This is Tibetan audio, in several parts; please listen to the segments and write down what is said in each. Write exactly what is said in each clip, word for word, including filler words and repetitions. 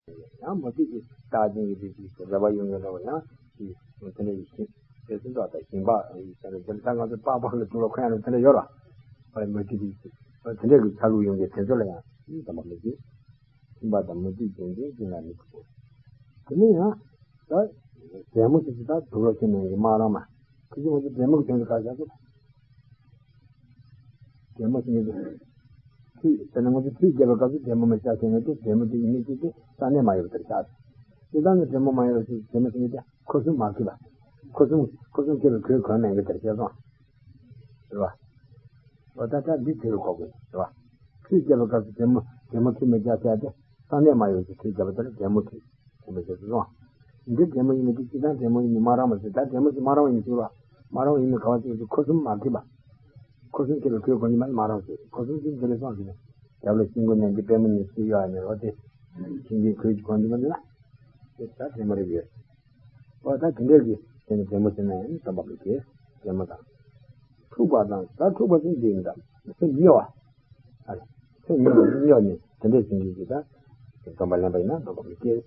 ཡང་མུ་སྟེགས་ཀྱི་རྟགས་ཅན་གྱི་རིགས་ཀྱི་རེ་བ་ཡོད་མཁན་འདྲ་བ་ཡང་ཅིག་དེ་འདྲ་ཡི་ཞིང་དེ་ཚོ་འདྲ་དང་ཞིང་པ་ཡི་ས་ནས་འདི་ལྟ་ང་ཚོ་པགས་པ་ལ་འདུག་ལ་ཁོ་ཡང་ནི་དེ་འདྲ་ཡོད་ར། ཨ་མུ་སྟེགས་ཀྱི་དེ་འདྲ་གི་ཆ་ལུགས་ཡོང་གི་དེ་ཚོ་ལ་ཡང་ཅིག་དམ་པ་མི་བྱེད། ཞིང་པ་དང་མུ་སྟེགས་ཅན་གྱི་ཅི་ལ་མི་ཐུབ། དེ་ནས་ཡང་ད་རྒྱལ་མོ་ཞིག་གིས་ད་དུག་ལོག་ཁྱེར་ནས་ཡོང་གི་སྨ་ར་མ། དེ་ཚོ་ང་ཚོ་རྒྱལ་མོ་གི་དོན་དུ་ཁ་བཞག་གོ། རྒྱལ་མོ་ཞིག་ངེས་ཀྱི་ཁྲུས་ཟེར་ན་ང་ཚོ་ཁྲུས་བརྒྱབ་པའི་སྐབས་སུ་རྒྱལ་མོ་མི་བཞག་ཟེར་ནས་དེ་རྒྱལ་མོ་དེ་ཡིན་མིན་གཅིག་དེ་ས་གནས་མ་ཡོད་པ་དེར་བཞག་དེ་ལྟ་ནས་རྒྱལ་མོ་མ་ཡོད་པ་ཞིག་རྒྱལ་མོ་ཞིག་ངེས་ཀྱི་ཁོ་གསུམ་མ་ཁེབས་པ། ཁོ་གསུམ་ཁོ་གསུམ་ཁེབས་པའི་གོས་གོན་མེད་གི་དེར་བཞག་སོང་། རེད་བ། འོ་ད་ལྟ་འདི་དེ་རུ་གོ་དགོས་རེད་བ། ཁྲུས་བརྒྱབ་པའི་སྐབས་སུ་རྒྱལ་མོ་རྒྱལ་མོ་ཁྲུས་མི་བརྒྱབ་ཟེར་ཏེ་ས་གནས་མ་ཡོད་ཀྱི་ཁྲུས་བརྒྱབ་པ་དེར་རྒྱལ་མོ་ཁྲུས་ཁྲུས་མི་བརྒྱབ་ཟེར་སོང་། འདི་རྒྱལ་མོ་ཡིན་མི་འདི་སྤྱིར་བཏང་རྒྱལ་མོ་ཡིན་མི་སྨ་ར་མ་ཟེར། ད་རྒྱལ་མོ་ཞིག་སྨ་ར་མ་ཡིན་ཟེར་བ། སྨ་ར་མ་ཡིན་མི་ག་བ་ཅིག་ཁོ་གསུམ་མ་ཁེབས་པ། ཁོ་གསུམ་ཁེབས་པའི་གོས་གོན་གྱི་མ་སྨ་ར་མ་ཟེར། ཁོ་གསུམ་གྱིས་འདི་ལས་སོང་ཟེར་ནས་རྒྱབ་ལ་ཤིང་ཀུན་ནས་འདི་པད་མོ་ནས་སུ་ཡོད་ཨ་ནས་རོ་དེ། ཤིང་ཀུན་གོས་ཀྱི་གོན་གྱི་མ་འདི་ལ། དེ་ད་རྒྱལ་མོ་རེད་ཡོད། འོ་ད་དེ་འདྲའི་གི་དེ་ནི་རྒྱལ་མོ་ཟེར་ན་ཡང་དམ་པ་མི་བྱེད། རྒྱལ་མོ་དང་། འཁྲུགས་པ་དང་ད་འཁྲུགས་པ་ཟེར་འདི་ཡིན་དམ་སེམས་སྨྱོ་བ། ཨ་རེ། སེམས་སྨྱོ་བ་སྨྱོ་ནས་དེ་འདྲའི་ཟིན་གྱི་ཞིག་ད་སྡོམ་པ་ལེན་པ་ཡིན་ན་དམ་པ་མི་བྱེད།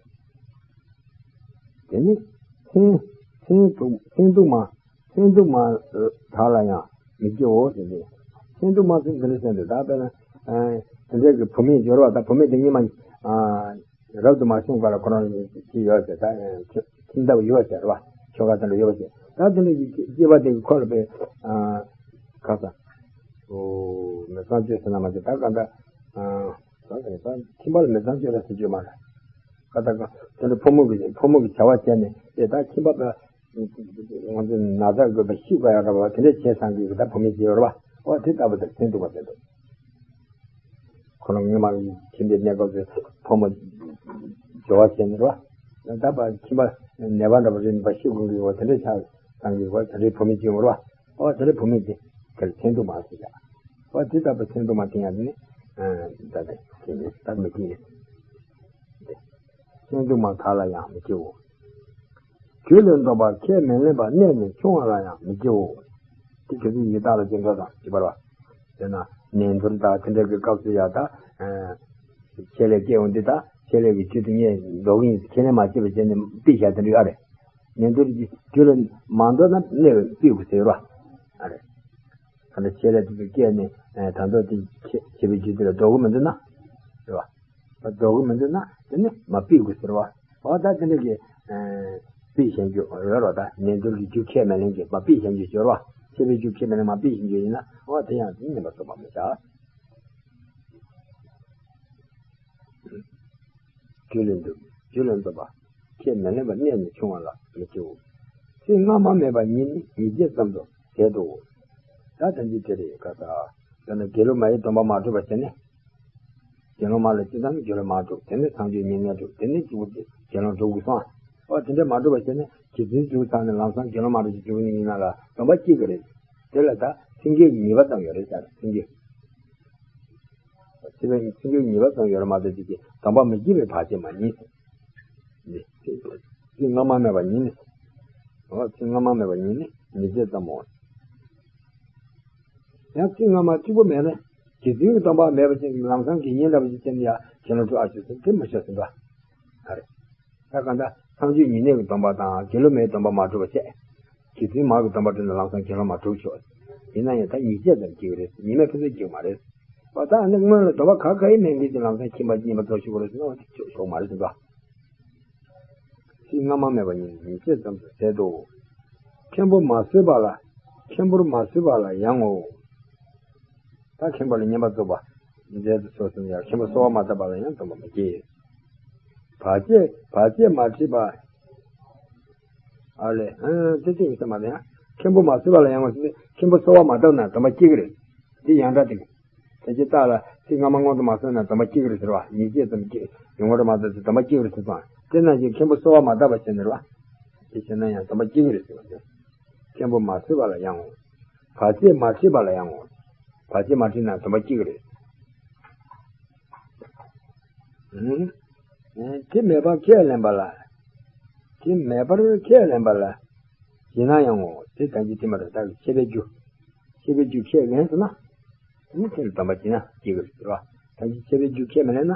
དེ་ནི་མཚན་མཚན་དུག་མཚན་དུག་མ་མཚན་དུག་མ་དག་ལ་ཡང་མི་སྐྱེའོ་ཟེར་ཏེ། མཚན་དུག་མ་ཟེར་འདི་འདྲ་ཟེར་འདུག་ད་དཔེར་ན་དེ་འདྲའི་གི་བུད་མེད་སྦྱོར་བ་ད་བུད་མེད་དེ་སྔོན་མ། རབ་ཏུ་མ་བྱུང་བ་ལ་ཁོ་རང་ཅི་ཡོད་ཟེར་ད། ཁྱིམ་ཐབ་ཡོད་ཟེར་བ། ཆོ་ག་དེ་འདྲ་ཡོད་ཟེར། ད་དེ་འདྲ་ཡི་སྐྱེས་པ་དེ་གི་ཁོ་ལ་པའི་ག་ས། མི་ཚངས་སྤྱོད་ཟེར་ན་མ་ཟེར་ད་ག་འདྲ། ཁྱིམ་པ་ལ་མི་ཚངས་སྤྱོད་ལ་ཟེར་རྒྱུ་མ་རེད། ཀ་ད་ག་དེ་འདྲ་ཕོ་མོ་གི་ཕོ་མོ་གི་བྱ་བ་བྱས་ནས་ཨེ་ད་ཁྱིམ་པ་པ། ང་ཚོ་ན་ཚ་དགོས་པ་ཤི་དགོས་ཡ་འདྲ་བ་དེ་འདྲ་བྱས་ཚང་གི་ད་བུད་མེད་ཅིག་ཡོད་རེད་བ། ཨོ་དེ་ལྟ་བུ་དང་མཚན་དུག་པ་ཟེར་འདུག་ཁོ་རང་སྔོན་མ་ཁྱིམ་པའི་གནས་སྐབས་སུ་ཕོ་མོ་སྦྱོར་བ་བྱས་ནས་རེད་བ། ད་བ་ཁྱིམ་པ་ནད་པ་འདྲ་བ་རེད་པ་ཤི་དགོས་ཀྱི་ཡོད་བ་དེ་འདྲ་ཆགས་ཚང་གི་ཡོད་བ་དེ་འདྲའི་བུད་མེད་ཅིག་ཡོད་རེད་བ། ཨོ་དེ་འདྲའི་བུད་མེད་དེ་དེར་མཚན་དུག་མ་ཟེར་ཡ། ཨོ་དེ་ལྟ་བུ་མཚན་དུག་མ་དེ་ཡང་དེ་ནི་ད་དེ་དེ་ནི་ད་མི་དེ་ནི་མཚན་དུག་མ་དག་ལ་ཡང་མི་སྐྱེའོ། རྒྱུ་ལས་ལྡོག་པ་ཁས་མི་ལེན་པ་གནས་ནས་ཕྱུང་བ་ལ་ཡང་མི་སྐྱེའོ། དེ་གལ་སྲིད་ཡི་དྭགས་ལ་སྐྱེ་འགྲོ་དང་ཅི་བར་བ། དེས་ན་ནས་འདུར་དང་དེ་འདྲ་གི་སྐབས་སུ་ཡང་ད། ཁྱེད་ལས་སྐྱེ་འོང་འདི་ད་ཁྱེད་ལས་ཀྱི་རྒྱུ་དེ་ངས་ལྡོག་གི་ཡིན་ཁས་ལེན་མ་བྱས་པ་བྱས་ནས་ཕུད་བཞག་དེ་འདྲ་ཡོད་རེད། ནས་འདུར་གྱི་རྒྱུ་ལ་མ་ལྡོག་ན་གནས་པའི་ཕུད་དགོས་ཟེར་བ། ཨ་རེད། ད་ལྟ་ཁྱེད་ལས་དེ་ཚོ་སྐྱེས་ནས་ད་ལྟ་དེ་ཁྱེད་བྱས་པའི་རྒྱུ་དེ་ལ་ལྡོག་གི་མི་འདུག་ན། རེད་བ། ལྡོག་གི་མི་འདུག་ན་དེ་ནི་མ་ཕུད་དགོས་ཟེར་བ། འོ་ད་དེ་འདྲ་གི་ཕུད་བཞག་རྒྱུ་ཡོད་རོ། ད་ནས་འདུར་གྱི་རྒྱུ་ཁས་མི་ལེན་གྱི་མ་ཕུད་བཞག་རྒྱུ་ཡོད་རོ། ཁྱེད་པའི་རྒྱུ་ཁས་མི་ལེན་མ་ཕུད་བཞག་རྒྱུ་ཡིན་ན་འོ་དེ་ཡང་དེ་ཉན་པ་སོགས་པ་མི་བྱ། རྒྱུ་ལས་ལྡོག་རྒྱུ་ལས་ལྡོག་པ་ཁས་མི་ལེན་པ་གནས་ནས་ཕྱུང་བ་ལ་མི་སྐྱེའོ། ཚེ་སྔ་མ་མེད་པ་ཉིད་ནི་ཉེས་བྱས་ཙམ་དུ་ཟད་དོ། ད་དོན་གྱི་དེ་རེད་ཀ་ད། ད་ནི་དགེ་སློང་མ་ཡི་སྡོམ་པ་མ་གྲུབ་པ་བྱས་ནས། དགེ་སློང་མ་ལ་སྤྱིར་བཏང་གི་དགེ་སློང་མ་གྲུབ་དེ་ནས་སངས་རྒྱས་ཉིད་ནས་གྲུབ་དེ་ནས་གཅིག་པུ་དགེ་སློང་གྲུབ་དགོས་སོང་། ཨོ་དེ་འདྲ་མ་གྲུབ་པ་བྱས་ནས་རྗེ་བཙུན་གྲུབ་ཚར་ནས་ལམ་སང་དགེ་སློང་མ་གྲུབ་ཅིག་གྲུབ་ནས་ཡིན་ན་ལ་སྡོམ་པ་སྐྱེ་གི་རེད། དེ་ལ་ད་སེང་གེ་ཉེས་པ་ཙམ་ཡོད་རེད་ཟེར་སེང་གེ། ཚེ་འཕོས་ཚེ་འཕོས་ཉེས་པ་ཙམ་ཡོད་རེད་མ་གཏོགས་ཅིག་གིས་སྡོམ་པ་མི་སྐྱེ་བའི་བར་ཆད་མ་ཡིན། འདི་ཚེ་སྔ་མ་མེད་པ་ཉིད་ནི། འོ་ཚེ་སྔ་མ་མེད་པ་ཉིད་ནི་ཉེས་བྱས་ཙམ་མོ། ཡང་ཚེ་སྔ་མ་གཅིག་པུ་མེད་ན་རྗེ་བཙུན་གྱི་སྡོམ་པ་མེད་པ་ཅན་ལམ་སང་དགེ་བསྙེན་འདྲ་བ་ཅིག་བྱས་ནས་ཡང་དགེ་སློང་གྲུབ་ཨ་ཆོས་ཟེར་དེ་མི་ཆོག་ཟིན་པ། ཨ་རེ། ད་གང་ལྟར་སངས་རྒྱས་ཉེ་གནས་ཀྱི་སྡོམ་པ་དང་དགེ་སློང་མའི་སྡོམ་པ་མ་གྲུབ་པ་བྱས། རྗེ་བཙུན་མ་གི་སྡོམ་པ་གྲུབ་ན་ལམ་སང་དགེ་སློང་མ་གྲུབ་ཆོག་ཡིན་ན་ཡང་ད་ཉེས་བྱས་ཙམ་སྐྱེ་གི་རེད། ཉེས་མེད་ཕན་ཚུན་སྐྱེ་གི་མ་རེད། འོ་ད་ཨ་ནི་སྔོན་ལ་སྡོམ་པ་ག་ག་ཡི་མེད་མཁན་གྱི་ལམ་སང་ཁྱིམ་པ་གཉེན་པ་ཚོ་ཞུགས་པ་རེད་ཟེར་ན་འོ་དེ་ཆོག་ཆོག་མ་རེད་ཟེར་འདུག་ཚེ་སྔ་མ་མེད་པ་ཉིད་ཉེས་བྱས་ཙམ་དུ་ཟད་དོ། མཁན་པོ་མ་བཟོད་པ་ལ་མཁན་པོར་མ་བཟོད་པ་ལ་ཡང་ངོ་། ད་མཁན་པོ་ལ་བསྙེན་པར་རྫོགས་པ་མཛད་དུ་གསོལ་ཟིན་ཡང་མཁན་པོ་གསོལ་བ་མ་བཏབ་པ་ལ་ཡང་སྡོམ་པ་མི་སྐྱེ། བར་ཆད་བར་ཆད་མ་འཁྲིད་པ། ཨ་ལས་ཨ་ཙི་ཙི་ཡིན་ས་མ་རེད་ཧ། མཁན་པོ་མ་བཟོད་པ་ལ་ཡང་ངོ་ཟེར་ཏེ་མཁན་པོ་གསོལ་བ་མ་བཏབ་ན་སྡོམ་པ་སྐྱེ་གི་རེད། དེ་ཡང་འདྲ་དེ། དེ་ཅི་རྟགས་ལ་ཚེ་སྔ་མ་སྔོན་དུ་མ་སོང་ན་སྡོམ་པ་སྐྱེ་གི་རེད་ཟེར་བ་ཉེས་བྱས་ཙམ་སྐྱེ་ཡོང་གི་རེད་མ་གཏོགས་ཚེ་སྡོམ་པ་སྐྱེ་གི་རེད་ཟེར་སོང་། དེ་ནང་བཞིན་མཁན་པོ་གསོལ་བ་མ་བཏབ་པ་བྱས་ནས་རེད་བ། དེ་བྱས་ན་ཡང་སྡོམ་པ་སྐྱེ་གི་རེད་ཟེར་བ་དེ། མཁན་པོ་མ་བཟོད་པ་ལ་ཡང་ངོ་། བར་ཆད་མ་འཁྲིད་པ་ལ་ཡང་ངོ་། བར་ཆད་མ་འཁྲིད་ན་སྡོམ་པ་སྐྱེ་གི་རེད། ཨང་། དེ་མེད་པར་ཁས་ལེན་པ་ལ། དེ་མེད་པར་ཁས་ལེན་པ་ལ། ཡིན་ན་ཡང་ངོ་། དེ་ད་གིན་དེ་མ་རེད་ད་གིན་ཆད་པའི་རྒྱུ། ཆད་པའི་རྒྱུ་ཁས་ལེན་ཟེར་ན། དེ་ནི་དེ་ལ་སྡོམ་པ་བྱེད་ན་སྐྱེ་གི་རེད་ཟེར་བ། ད་གིན་ཆད་པའི་རྒྱུ་ཁས་མི་ལེན་ན།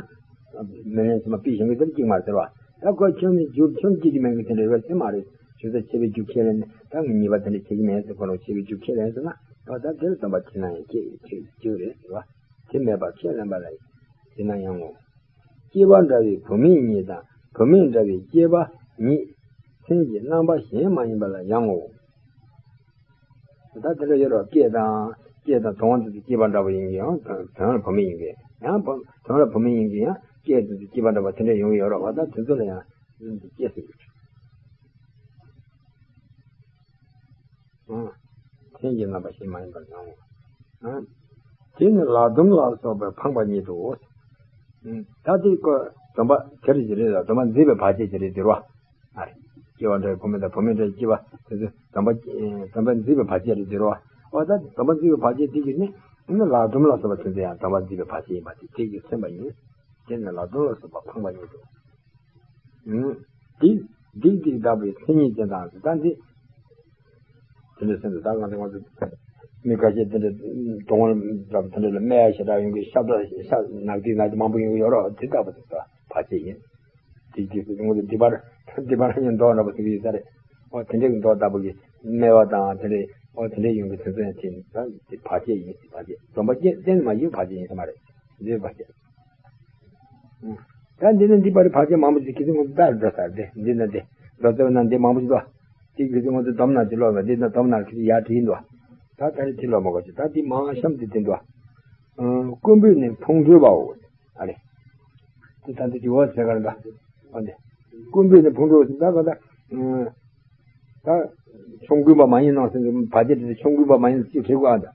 མེ་ལེན་ཚང་མ་ཕུད་ཤེས་མཁན་དེ་གཅིག་མ་རེད་ཟེར་བ། ད་ཁོ་ཁྱོད་ནི་རྒྱུ་ཁྱོད་སྐྱེ་རྒྱུ་མེད་མཁན་དེ་འདྲ་ཡོད་ཟེར་མ་རེད། ཆུ་ཚོད་ཆེ་བའི་རྒྱུ་ཁས་ལེན་ནས་ད་ངས་ཉེས་པ་དེ་འདྲ་བྱེད་ཀྱི་མེད་ཟེར། ཁོ་རང་ཆེ་བའི་རྒྱུ་ཁས་ལེན་ཟེར་ན་ད་ད་དེར་སྡོམ་པ་བྱེད་ན་ཡང་སྐྱེ་ཡི་ཁྱོད་རྒྱུ་རེད་ཟེར་བ། དེ་མེད་པ་ཁས་ལེན་པ་ལ་བྱེད་ན་ཡང་ངོ་། སྐྱེས་པ་འདྲ་བའི་བུད་མེད་ཉིད་དང་བུད་མེད་འདྲ་བའི་སྐྱེས་པ་ཉིད་མཚན་གྱི་རྣམ་པ་གཞན་མ་ཡིན་པ་ལ་ཡང་ངོ་། ད་དེ་འདྲ་ཡོད་རེད། སྐྱེས་དང་སྐྱེས་དང་དོན་དུ་སྐྱེས་པ་འདྲ་པོ་ཡིན་གྱི་ཡང་དོན་ལ་བུད་མེད་ཡིན་གྱི་ཡང་དོན་ལ་བུད་མེད་ཡིན་གྱི་ཡང་སྐྱེས་དུས་སུ་སྐྱེས་པ་འདྲ་པོ་དེ་འདྲ་ཡོང་གི་ཡོད་རེད་བ། ད་དེ་ཚོ་ལ་ཡང་སྐྱེས་སུ་ཡོད། མཚན་གྱི་རྣམ་པ་གཞན་མ་ཡིན་པར་སྣང་ངོ་། དེ་ནི་ལག་སྡོམ་ལ་སོགས་པའི་ཕངས་པ་ཉིད་དོ། ད་དེ་ཀོ་སྡོམ་པ་དེར་ཞིག་རེད་ལ་སྡོམ་པ་འཛིན་པའི་བར་ཆད་ཅིག་རེད་འདིར་བ། ཨ་རེ། སྐྱེ་བ་འདྲ་བའི་བུད་མེད་དང་བུད་མེད་འདྲ་བའི་སྐྱེ་བ་དེ་ཚོ་སྡོམ་པ་སྡོམ་པ་འཛིན་པའི་བར་ཆད་རེད་འདིར་བ། འོ་ད་སྡོམ་པ་འཛིན་པའི་བར་ཆད་དེ་གིས་ནི་ནི་ལག་སྡོམ་ལ་སོགས་པ་དེ་ཚོ་ཡང་སྡོམ་པ་འཛིན་པའི་བར་ཆད་ཡིན་པ་དེ་དེ་གིས་མཚོན་པ་ཡིན། དེ་ནི་ལག་སྡོམ་ལ་སོགས་པ་ཕངས་པ་ཉིད་དོ། འདི་འདི་འདི་ལྟ་བུའི་མཚན་ཉིད་ཅན་དང་ད་འདི། དེ་འདྲ་སེམས་སུ་ད་ང་ཚོ་ང་ཚོ་མི་ཁ་ཤས་དེ་འདྲ་གདོང་ལ་དེ་འདྲ་ལ་སྨད་ཞེ་དྲག་ཡོང་གི་ཤ་ད་ཤ་ནག་དྲི་ནག་དྲི་མང་པོ་ཡོང་གི་ཡོད་རོགས་དེ་ལྟ་བུ་དེ་ཚོ་བར་ཆད་ཡིན། དེ་རྗེས་སུ་ང་ཚོ་སྡིག་པ་སྡིག་པ་རང་ཉིད་མདོག་འདྲ་པོ་ཟེར་གི་ཡོད་ས་རེད། ཨོ་དེ་འདྲའི་མདོག་ལྟ་བུ་གི་སྨད་པ་དང་དེ་འདྲའི་ཨོ་དེ་འདྲའི་ཡོང་གི་དེ་ཚོ་ཡང་དེ་ད་དེ་བར་ཆད་ཡིན། བར་ཆད་སྡོམ་པ་གཏན་ནས་མ་ཡིན་བར་ཆད་ཡིན་ས་མ་རེད། འདིའི་བར་ཆད། ད་འདི་ནི་འདི་པར་བར་ཆད་མང་པོ་ཞིག་གི་ཚེ་ང་ཚོ་ལྟར་འགྲོ་ས་རེད། འདི་ན་འདི་འགྲོ་ཚེ་ན་འདི་མང་པོ་ཞིག་འདུག་དེ་གི་ཚེ་ང་ཚོ་སྡོམ་ན་དེ་ལོག་ན་འདི་ན་སྡོམ་ན་གི་ཚེ་ཡར་བྲིས་འདུག་ད་ད་རེས་དེ་ལོག་མ་དགོས་ཞིག་ད་འདི་མང་གཤམ་དེ་དེ་འདུག་ཀུན་འབུལ་ནི་ཕུང་འགྲུབ་པའོ། ཨ་རེ། འདི་ད་འདི་ཀྱི་འོ་ཟེར་ག་རེ་འདུག་ཨ་ནི། ཀུན་འབུལ་ནི་ཕུང་འགྲུབ་ཟེར་ད་ག་ད། ད་ཆོམ་རྐུན་པ་མ་ཡིན་ནོ་ཟེར་ནས་བར་ཆད་དེ་ཆོམ་རྐུན་པ་མ་ཡིན་ནོ་ཅིག་བྲིས་དགོས་ཨ་ད།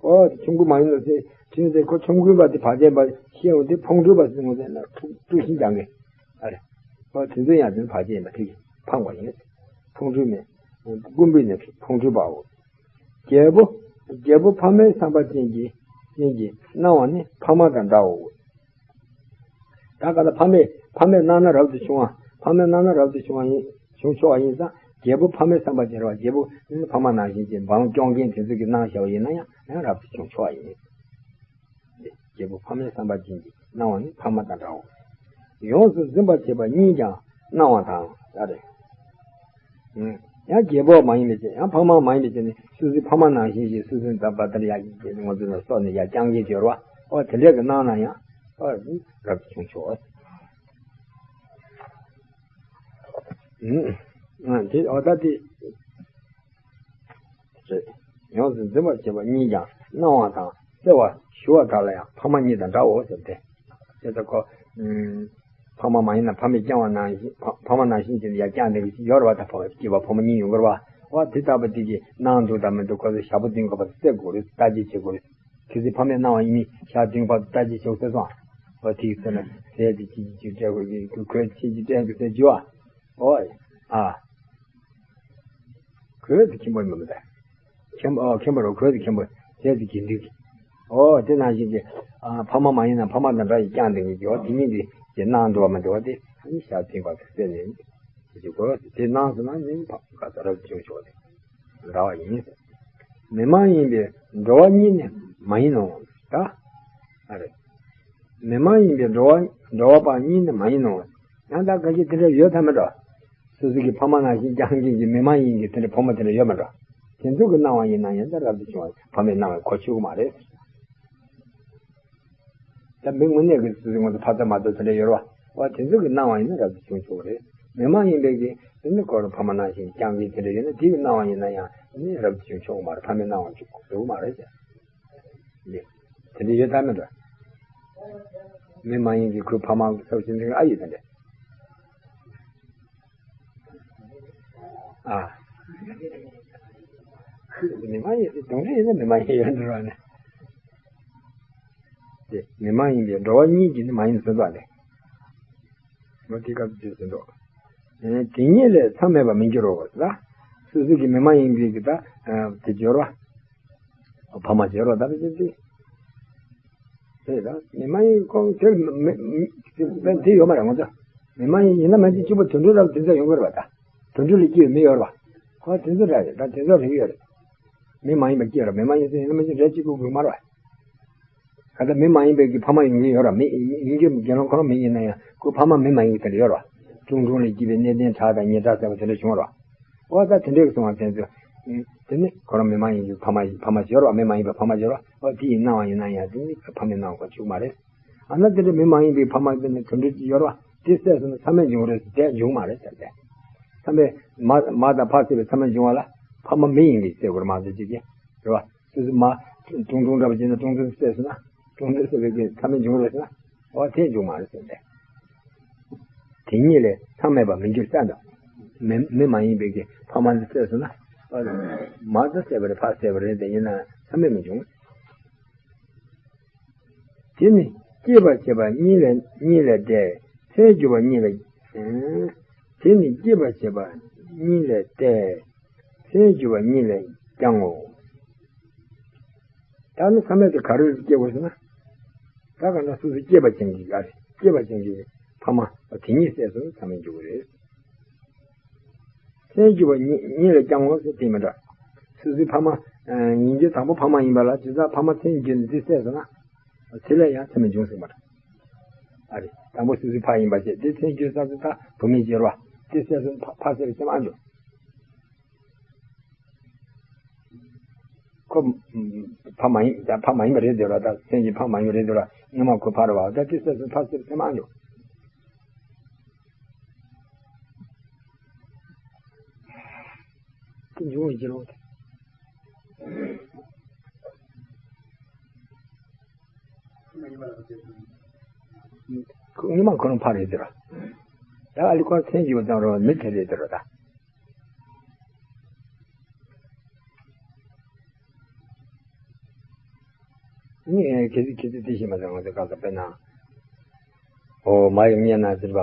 ཨོ་དེ་ཆོམ་རྐུན་མ་ཡིན་ནོ་ཟེར་བྲིས་ནས་ཁོ་ཆོམ་རྐུན་པ་དེ་བར་ཆད་པ་ཤེས་འོ་དེ་ཕུང་འགྲུབ་པ་ཟེར་ནོ་ཟེར་ན་དཀྲུག་ཤིང་རྒྱག་གི་ཨ་རེ། ཨོ་དེ་ཚོ་ཡང་དེ་བར་ཆད་ཡིན་པ་དེ་ཕངས་པ་ཡིན། ཕུང་འགྲུབ་མེད། ཀུན་འབུལ་ནི་ཕུང་འགྲུབ་པའོ། རྒྱལ་པོ། རྒྱལ་པོ་ཕ་མའི་བསམ་པ་ཅན་གྱི་ཅན་གྱི་གནང་བ་ནི་ཕ་མ་དང་འདྲའོ། ད་ག་ལ་ཕ་མས་ཕ་མས་གནང་ན་རབ་ཏུ་བྱུང་བ། ཕ་མས་གནང་ན་རབ་ཏུ་བྱུང་བ་ཡིན། བྱུང་ཆོག་པ་ཡིན་ཙང་རྒྱལ་པོ་ཕ་མའི་བསམ་པ་ཅན་རེད་བ། རྒྱལ་པོ་ནི་ཕ་མ་ནང་བཞིན་གྱི་འབངས་སྐྱོང་མཁན་དེ་ཚོ་གིས་གནང་བཞག་པ་ཡིན་ན་ཡང་ཡང་རབ་ཏུ་བྱུང་ཆོག་པ་ཡིན། རྒྱལ་པོ་ཕ་མའི་བསམ་པ་ཅན་གྱི་གནང་བ་ནི་ཕ་མ་དང་འདྲའོ། ཡོངས་སུ་འཛིན་པར་བྱེད་པ་གཉིས་ཀྱང་གནང་བ་དང་ད་རེད། ཡང་རྒྱལ་པོ་མ་ཡིན་པའི་ཕྱིར་ཡང་ཕ་མ་མ་ཡིན་པའི་ཕྱིར་ནི་སོ་སོའི་ཕ་མ་ནང་བཞིན་ཞིག་སོ་སོའི་ད་བ་ལྟར་ཡ་ང་ཚོ་ལ་སོགས་ནས་ཡ་བསྐྱངས་ཀྱི་སྦྱོར་བ་ཨོ་དེ་འདྲས་ཀྱི་གནང་ན་ཡང་ཨོ་རབ་ཏུ་བྱུང་ཆོག་དེ་ཨོ་ད་དེ་རེད། ཡོངས་སུ་འཛིན་པར་བྱེད་པ་གཉིས་ཀྱང་གནང་བ་དང་བརྩེ་བ་ཞུ་བ་དག་ལ་ཡང་ཕ་མ་གཉིས་དང་འདྲའོ་ཟེར་ཏེ། དེ་ལྟ་ཁོ། ཕ་མ་མ་ཡིན་ན་ཕ་མས་བསྐྱངས་པ་ནང་བཞིན་ཕ་ཕ་མ་ནང་བཞིན་གྱི་ཡར་བསྐྱངས་ནས་ཀྱི་ཡོད་རེད་བ། ད་ཕ་མ་སྐྱེས་པ་ཕ་མ་གཉིས་ཡོང་གི་རེད་བ། འོ་དེ་ལྟ་བུ་དེ་གི་གནང་འདུག་དང་མི་འདུག་ཁོ་ཚོ་ཞག་པོ་བདུན་གོ་བ་བཙལ་དགོས་རེད། ལྟ་ཅི་བྱེད་དགོས་རེད། ཁྱེད་ཚོས་ཕ་མས་གནང་བ་ཡིན་ནི་ཞག་བདུན་གོ་བ་ལྟ་ཅི་བྱེད་དགོས་ཟེར་སོང་། འོ་དེ་གི་ཚེ་ན་ཟས་དེ་ཅི་ཅི་ཅི་སྤྲད་དགོས་ཀྱི་གོས་ཅི་ཅི་སྤྲད་དགོས་ཟེར་རྒྱུ་བ། འོ་ཨ། གོས་དེ་ཁྱིམ་པ་ཡིན་པ་མི་འདྲ། ཁྱིམ་ཨོ་ཁྱིམ་པ་རོ་གོས་དེ་ཁྱིམ་པ་ཟས་དེ་དགེ་འདུན་གྱི། ཨོ་དེ་ནང་བཞིན་གྱི། ཨ་ཕ་མ་མ་ཡིན་ན་ཕ་མ་དང་འདྲ་ཡི་བསྐྱངས་ཏེ་ངེས་ཀྱི་ཨོ་དེ་གཉིས་ཀྱི་ཀྱི་གནང་འདུག་བ་མི་འདུག་བ་དེ་ཨ་ནི་ཞག་བདུན་གོ་བ་བཙལ་ནས་དེ་གོས་དེ་གནང་སོང་ན་ནི་ཕ་ག་ས་རབ་བྱུང་ཆོག་དེ་འདྲ་བ་ཡིན། མི་མ་ཡིན་པའི་འགྲོ་བ་གཉིས་ནི་མ་ཡིན་ནོ། ད་ཨ་རེ། མི་མ་ཡིན་པའི་འགྲོ་བ་འགྲོ་བ་པ་གཉིས་ནི་མ་ཡིན་ནོ། ཡང་དག་ག་ཞིག་དེ་འདྲ་ཡོད་ཐབས་མེད་འགྲོ། སོ་སོ་གི་ཕ་མ་ནང་བཞིན་བསྐྱངས་མཁན་གྱི་མི་མ་ཡིན་གྱི་དེ་འདྲ་ཕོ་མོ་དེ་འདྲ་ཡོད་མ་འགྲོ། དེ་ཚོ་གི་གནང་བ་ཡིན་ན་ཡང་ད་རབ་ཏུ་བྱུང་བ་ཕ་མས་གནང་བའི་གོ་ཆོད་ཀྱི་མ་རེད། ད་མི་དངོས་གནས་ཀྱི་སོ་སོའི་ངོ་ཚ་ཕ་ཚ་མ་གཏོགས་དེ་འདྲ་ཡོད་རེད་བ། འོ་དེ་ཚོ་གི་གནང་བ་ཡིན་ན་རབ་ཏུ་བྱུང་ཆོག་གི་རེད། མི་མ་ཡིན་པའི་གི་དེ་ནི་ཁོ་རང་ཕ་མ་ནང་བཞིན་བསྐྱངས་མཁན་དེ་འདྲ་ཡོད་ན་དེ་གི་གནང་བ་ཡིན་ན་ཡང་ནི་རབ་ཏུ་བྱུང་ཆོག་གི་མ་རེད། ཕ་མས་གནང་བ་འགྲོ་གི་མ་རེད་ཅེས། ལེ། དེ་འདྲ་ཡོད་ད་མེད་འགྲོ། མི་མ་ཡིན་གྱི་ཁོའི་ཕ་མ་ཚབ་བྱེད་མཁན་ཨ་ཡེ་དེ་འདྲ། ཨ། མི་མ་ཡིན་དེ་གདོན་འདྲེ་ཡིན་ན་མི་མ་ཡིན་ཡོད་འགྲོ་བ་ནི། དེ་མི་མ་ཡིན་པའི་འགྲོ་བ་གཉིས་ཀྱིས་ནི་མ་ཡིན་ཟེར་བ་ལས། འོ་དེ་སྐབས་དུས་སུ་འགྲོ། ཨེ་དེ་ཉིད་ལས་མཚམས་མེད་པར་མི་འགྱུར་རོ་ཟེར། སོ་སོ་གི་མི་མ་ཡིན་པའི་གི་ད་དེ་སྦྱོར་བ། ཕ་མ་སྦྱོར་བ་ད་དེ་དེ། དེ་ད་མི་མ་ཡིན་ཁོང་དེ་མི་མི་དེ་ཡོད་མ་རེད་ང་ཚོ། མི་མ་ཡིན་ཡིན་ན་མ་ཡིན་གཅིག་པུ་དུད་འགྲོ་རབ་དེ་ཚོ་ཡོང་གི་རེད་བ་ད། དུད་འགྲོ་ལས་སྐྱེ་བའི་མི་ཡོད་རེད་བ། ཁོ་དེ་ཚོ་རེད་ད་དེ་ཚོ་རེད་ཡོད་རེད། མི་མ་ཡིན་པ་སྐྱེ་ར་མི་མ་ཡིན་ཚེ་ཡིན་ན་མ་ཡིན་རེད་གཅིག་པུ་དགོས་མ་རེད་བ། ད་ལྟ་མི་མ་ཡིན་པའི་གི་ཕ་མ་ཡོང་གི་ཡོད་ར། མི་ཡིན་གྱི་དགེ་སློང་ཁོ་རང་མི་ཡིན་ན་ཡང་ཁོ་ཕ་མ་མི་མ་ཡིན་གྱི་དེ་འདྲ་ཡོད་ར། ཀྲུང་ཀྲུང་ལས་སྐྱེས་པའི་གནས་ལྡན་བྲག་དང་ཉི་བྲག་ཟེར་བ་དེ་འདྲ་བྱུང་བ་ར། འོ་ད་དེ་འདྲའི་གསུང་བ་དེ་ཚོ། དེ་ནི་ཁོ་རང་མི་མ་ཡིན་གྱི་ཕ་མ་ཕ་མ་ཡོད་ར། མི་མ་ཡིན་པའི་ཕ་མ་ཡོད་ར། འོ་དེ་ཡི་སྣང་བ་ཡིན་ན་ཡང་དེ་ནི་ཕ་མའི་སྣང་བ་ཁོ་བཅུག་མ་རེད། ཨ་ན་དེ་འདྲ་མི་མ་ཡིན་པའི་ཕ་མ་དེ་ནི་དོན་འགྲུབ་ཀྱི་ཡོད་ར། དེ་བསད་སོང་ན་མཚམས་མེད་འབྱུང་རེད། དེ་འབྱུང་མ་རེད་ཟེར་ཏེ། མཚམས་མེད་མ་མ་དང་ཕ་བསད་པའི་མཚམས་མེད་འབྱུང་བ་ལ་ཕ་མ་མི་ཡིན་གྱི་བསད་དགོས་རེད་མ་གཏོགས་ཅིག་གི་རེད་བ། སོ་སོ་མ། ཀྲུང་ཀྲུང་འདྲ་པོ་བྱས་ན་ཀྲུང་ཀྲུང་བསད་སོང་ན། ཀྲུང་ཀྲུང་བསད་པའི་གི་མཚམས་མེད་འབྱུང་རེད་ཟེར་ན། འོ་དེ་འབྱུང་མ་རེད་ཟེར་ཏེ། དེ་གཉིས་ལས་མཚམས་མེད་པར་མི་འགྱུར་ཟེར་འདུག་མི་མི་མ་ཡིན་པའི་གི་ཕ་མ་འདི་བསད་སོང་ན། འོ་མ་ད་བསད་པ་རེད། ཕ་བསད་པ་རེད། དེ་ཡིན་ན་མཚམས་མེད་མི་འབྱུང་། དེ་ནི་སྐྱེད་པར་བྱེད་པ་གཉིས་ལས་གཉིས་ལས་འདས། མཚན་བརྗོད་པ་གཉིས་ལས། ཨང་། དེ་ནི་སྐྱེད་པར་བྱེད་པ་གཉིས་ལས་འདས། མཚན་བརྗོད་པ་གཉིས་ལས་ཀྱང་ངོ་། ད་ནི་མཚམས་མེད་དེ་ག་རེ་སྐྱེ་དགོས་ཟེར་ན། ད་ག་ན་སོ་སོ་སྐྱེད་པ་ཅན་གྱི་ག་རེ་སྐྱེད་པ་ཅན་གྱི་ཕ་མ་དེ་གཉིས་བསད་སོང་ན་མཚམས་མེད་འཇུག་གི་རེད། མཚན་བརྗོད་པ་གཉིས་གཉིས་ལས་ཀྱང་ངོ་ཟེར་དེ་མི་འདྲ། སོ་སོའི་ཕ་མ། ཡིན་གྱི་དང་པོ་ཕ་མ་ཡིན་པ་ལ་དེ་དག་ཕ་མ་མཚན་བརྗོད་ནས་དེ་བསད་སོང་ན། དེ་ལས་ཡང་མཚམས་མེད་འབྱུང་ཟེར་མ་རེད། ཨ་རེ། དང་པོ་སོ་སོའི་ཕ་ཡིན་པ་བྱས་དེ་མཚན་བརྗོད་ས་དེ་ད་བུད་མེད་ཅེས་ར། དེ་བསད་སོང་ཕ་ཕ་བསད་པའི་མཚམས་མེད་འཇུག་ཁོ་ཕ་མ་ཡིན། ད་ཕ་མ་ཡིན་པ་རེད་ཟེར་བ། ད་མཚན་གྱི་ཕ་མ་ཡིན་པ་རེད་ཟེར་བ། སྔོན་མ་ཁོ་ཕ་རེད་བ། ད་དེ་བསད་སོང་ཕ་བསད་པའི་མཚམས་མེད་འཇུག་དེ་འབྱུང་བའི་ཕྱིར་རོ། ཁོ་སྔོན་མ་ཁོ་རང་ཕ་རེད་ཟེར་བ། ད་ཨ་ལི་ཁོ་མཚན་གྱི་བ་ཙམ་རོ་མི་དེ་རེད་ཟེར་བ་ད། ངས་གལ་སྲིད་ཁྱེད་ཚོས་དེ་ཤེས་མ་སོང་། ང་ཚོ་ག་ས་དཔེར་ན། ཨོ་མ་ཡི་མངལ་ན་ཟེར་བ།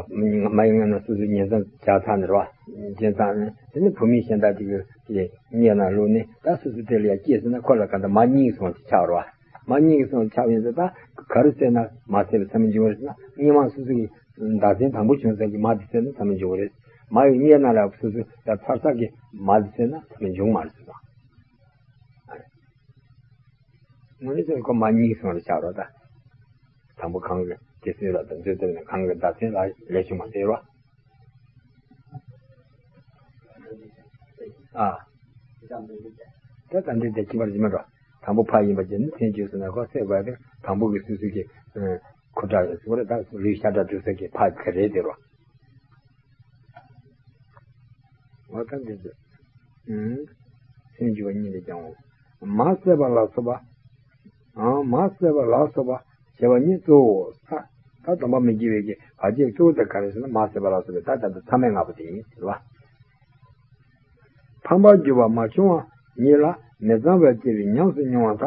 མ་ཡི་མངལ་ན་སོ་སོའི་ཉེ་ཚན་བྱ་ཚ་ནི་རེད་བ། ཉེ་ཚན་ནི་དེ་ནི་བུད་མེད་གཞན་དག་ཅིག་གི་མངལ་ན་ལུས་ནས་ད་སོ་སོ་དེ་ལ་ཡང་སྐྱེས་ཟེར་ན་ཁོ་ལ་ག་འདྲ་མ་གཉིས་སོང་ཅིག་ཆགས་རེད་བ། མ་གཉིས་སོང་ཆགས་ཡིན་ཟེར། ད་ག་རེ་བསད་ན་མ་བསད་པའི་མཚམས་མེད་འབྱུང་བ་རེད་ཟེར་ན། སྔོན་མ་སོ་སོ་གི་བདག་འཛིན་དང་པོ་བྱུང་ས་གི་མ་དེ་བསད་ན་མཚམས་མེད་འབྱུང་བ་རེད། མ་ཡི་མངལ་ན་ལ་སོ་སོ་ད་ཚར་ས་གི་མ་དེ་བསད་ན་མཚམས་མེད་འབྱུང་མ་རེད་ཟེར་བ། དངོས་གནས་ཁོ་མ་གཉིས་སོང་རེད་ཆགས་རོགས་ད། དང་པོ་གང་གི་དེ་སྲིད་ལ་དང་མཛོད་དེ་ནས་གང་གི་བདག་འཛིན་ལ་ལས་བྱུང་མ་ཟེར་བ། ཨ། ད་ད་འདི་དེ་ཁྱི་པར་ཇི་མ་འགྲོ། དང་པོ་ཕ་ཡིན་པ་ཅན་ནི་མཚན་བརྗོད་ཟེར་ན་ཁོ་ཚེ་བ་དེ་དང་པོ་གི་སོ་སོ་གི་ཁོ་ཁྲག་ཡོད་ཟེར་བ་རེད། ད་ལུས་ཤ་ཁྲག་གྲུབ་ས་གི་ཕ་དེ་རེད་དེ་རོ། འོ་ད་འདི་ཚོ། ཨུམ། སེམས་བྱུང་བ་གཉིས་ལས་ཀྱང་འོང་། མ་བསད་པ་ལ་སོགས་པ། ཨང་། མ་བསད་པ་ལ་སོགས་པ་བྱས་པ་གཉིས་གཙོ་བོ་ས། ད་སྡོམ་པ་མི་དགེ་བའི་གི་བར་ཆད་གཙོ་བོ་དེ་ག་རེ་ཟེར་ན་མ་བསད་པ་ལ་སོགས་པའི་ད་ད་ལྟ་མཚམས་མེད་ལྔ་པོ་དེ་ཡིན་ཟེར་བ། ཕམ་པར་གྱུར་པ་མ་བྱུང་བ་ཉིད་ལ་མི་གཙང་བར་སྐྱེས་པའི་ཉམས་སུ་མྱོང་བ་དག་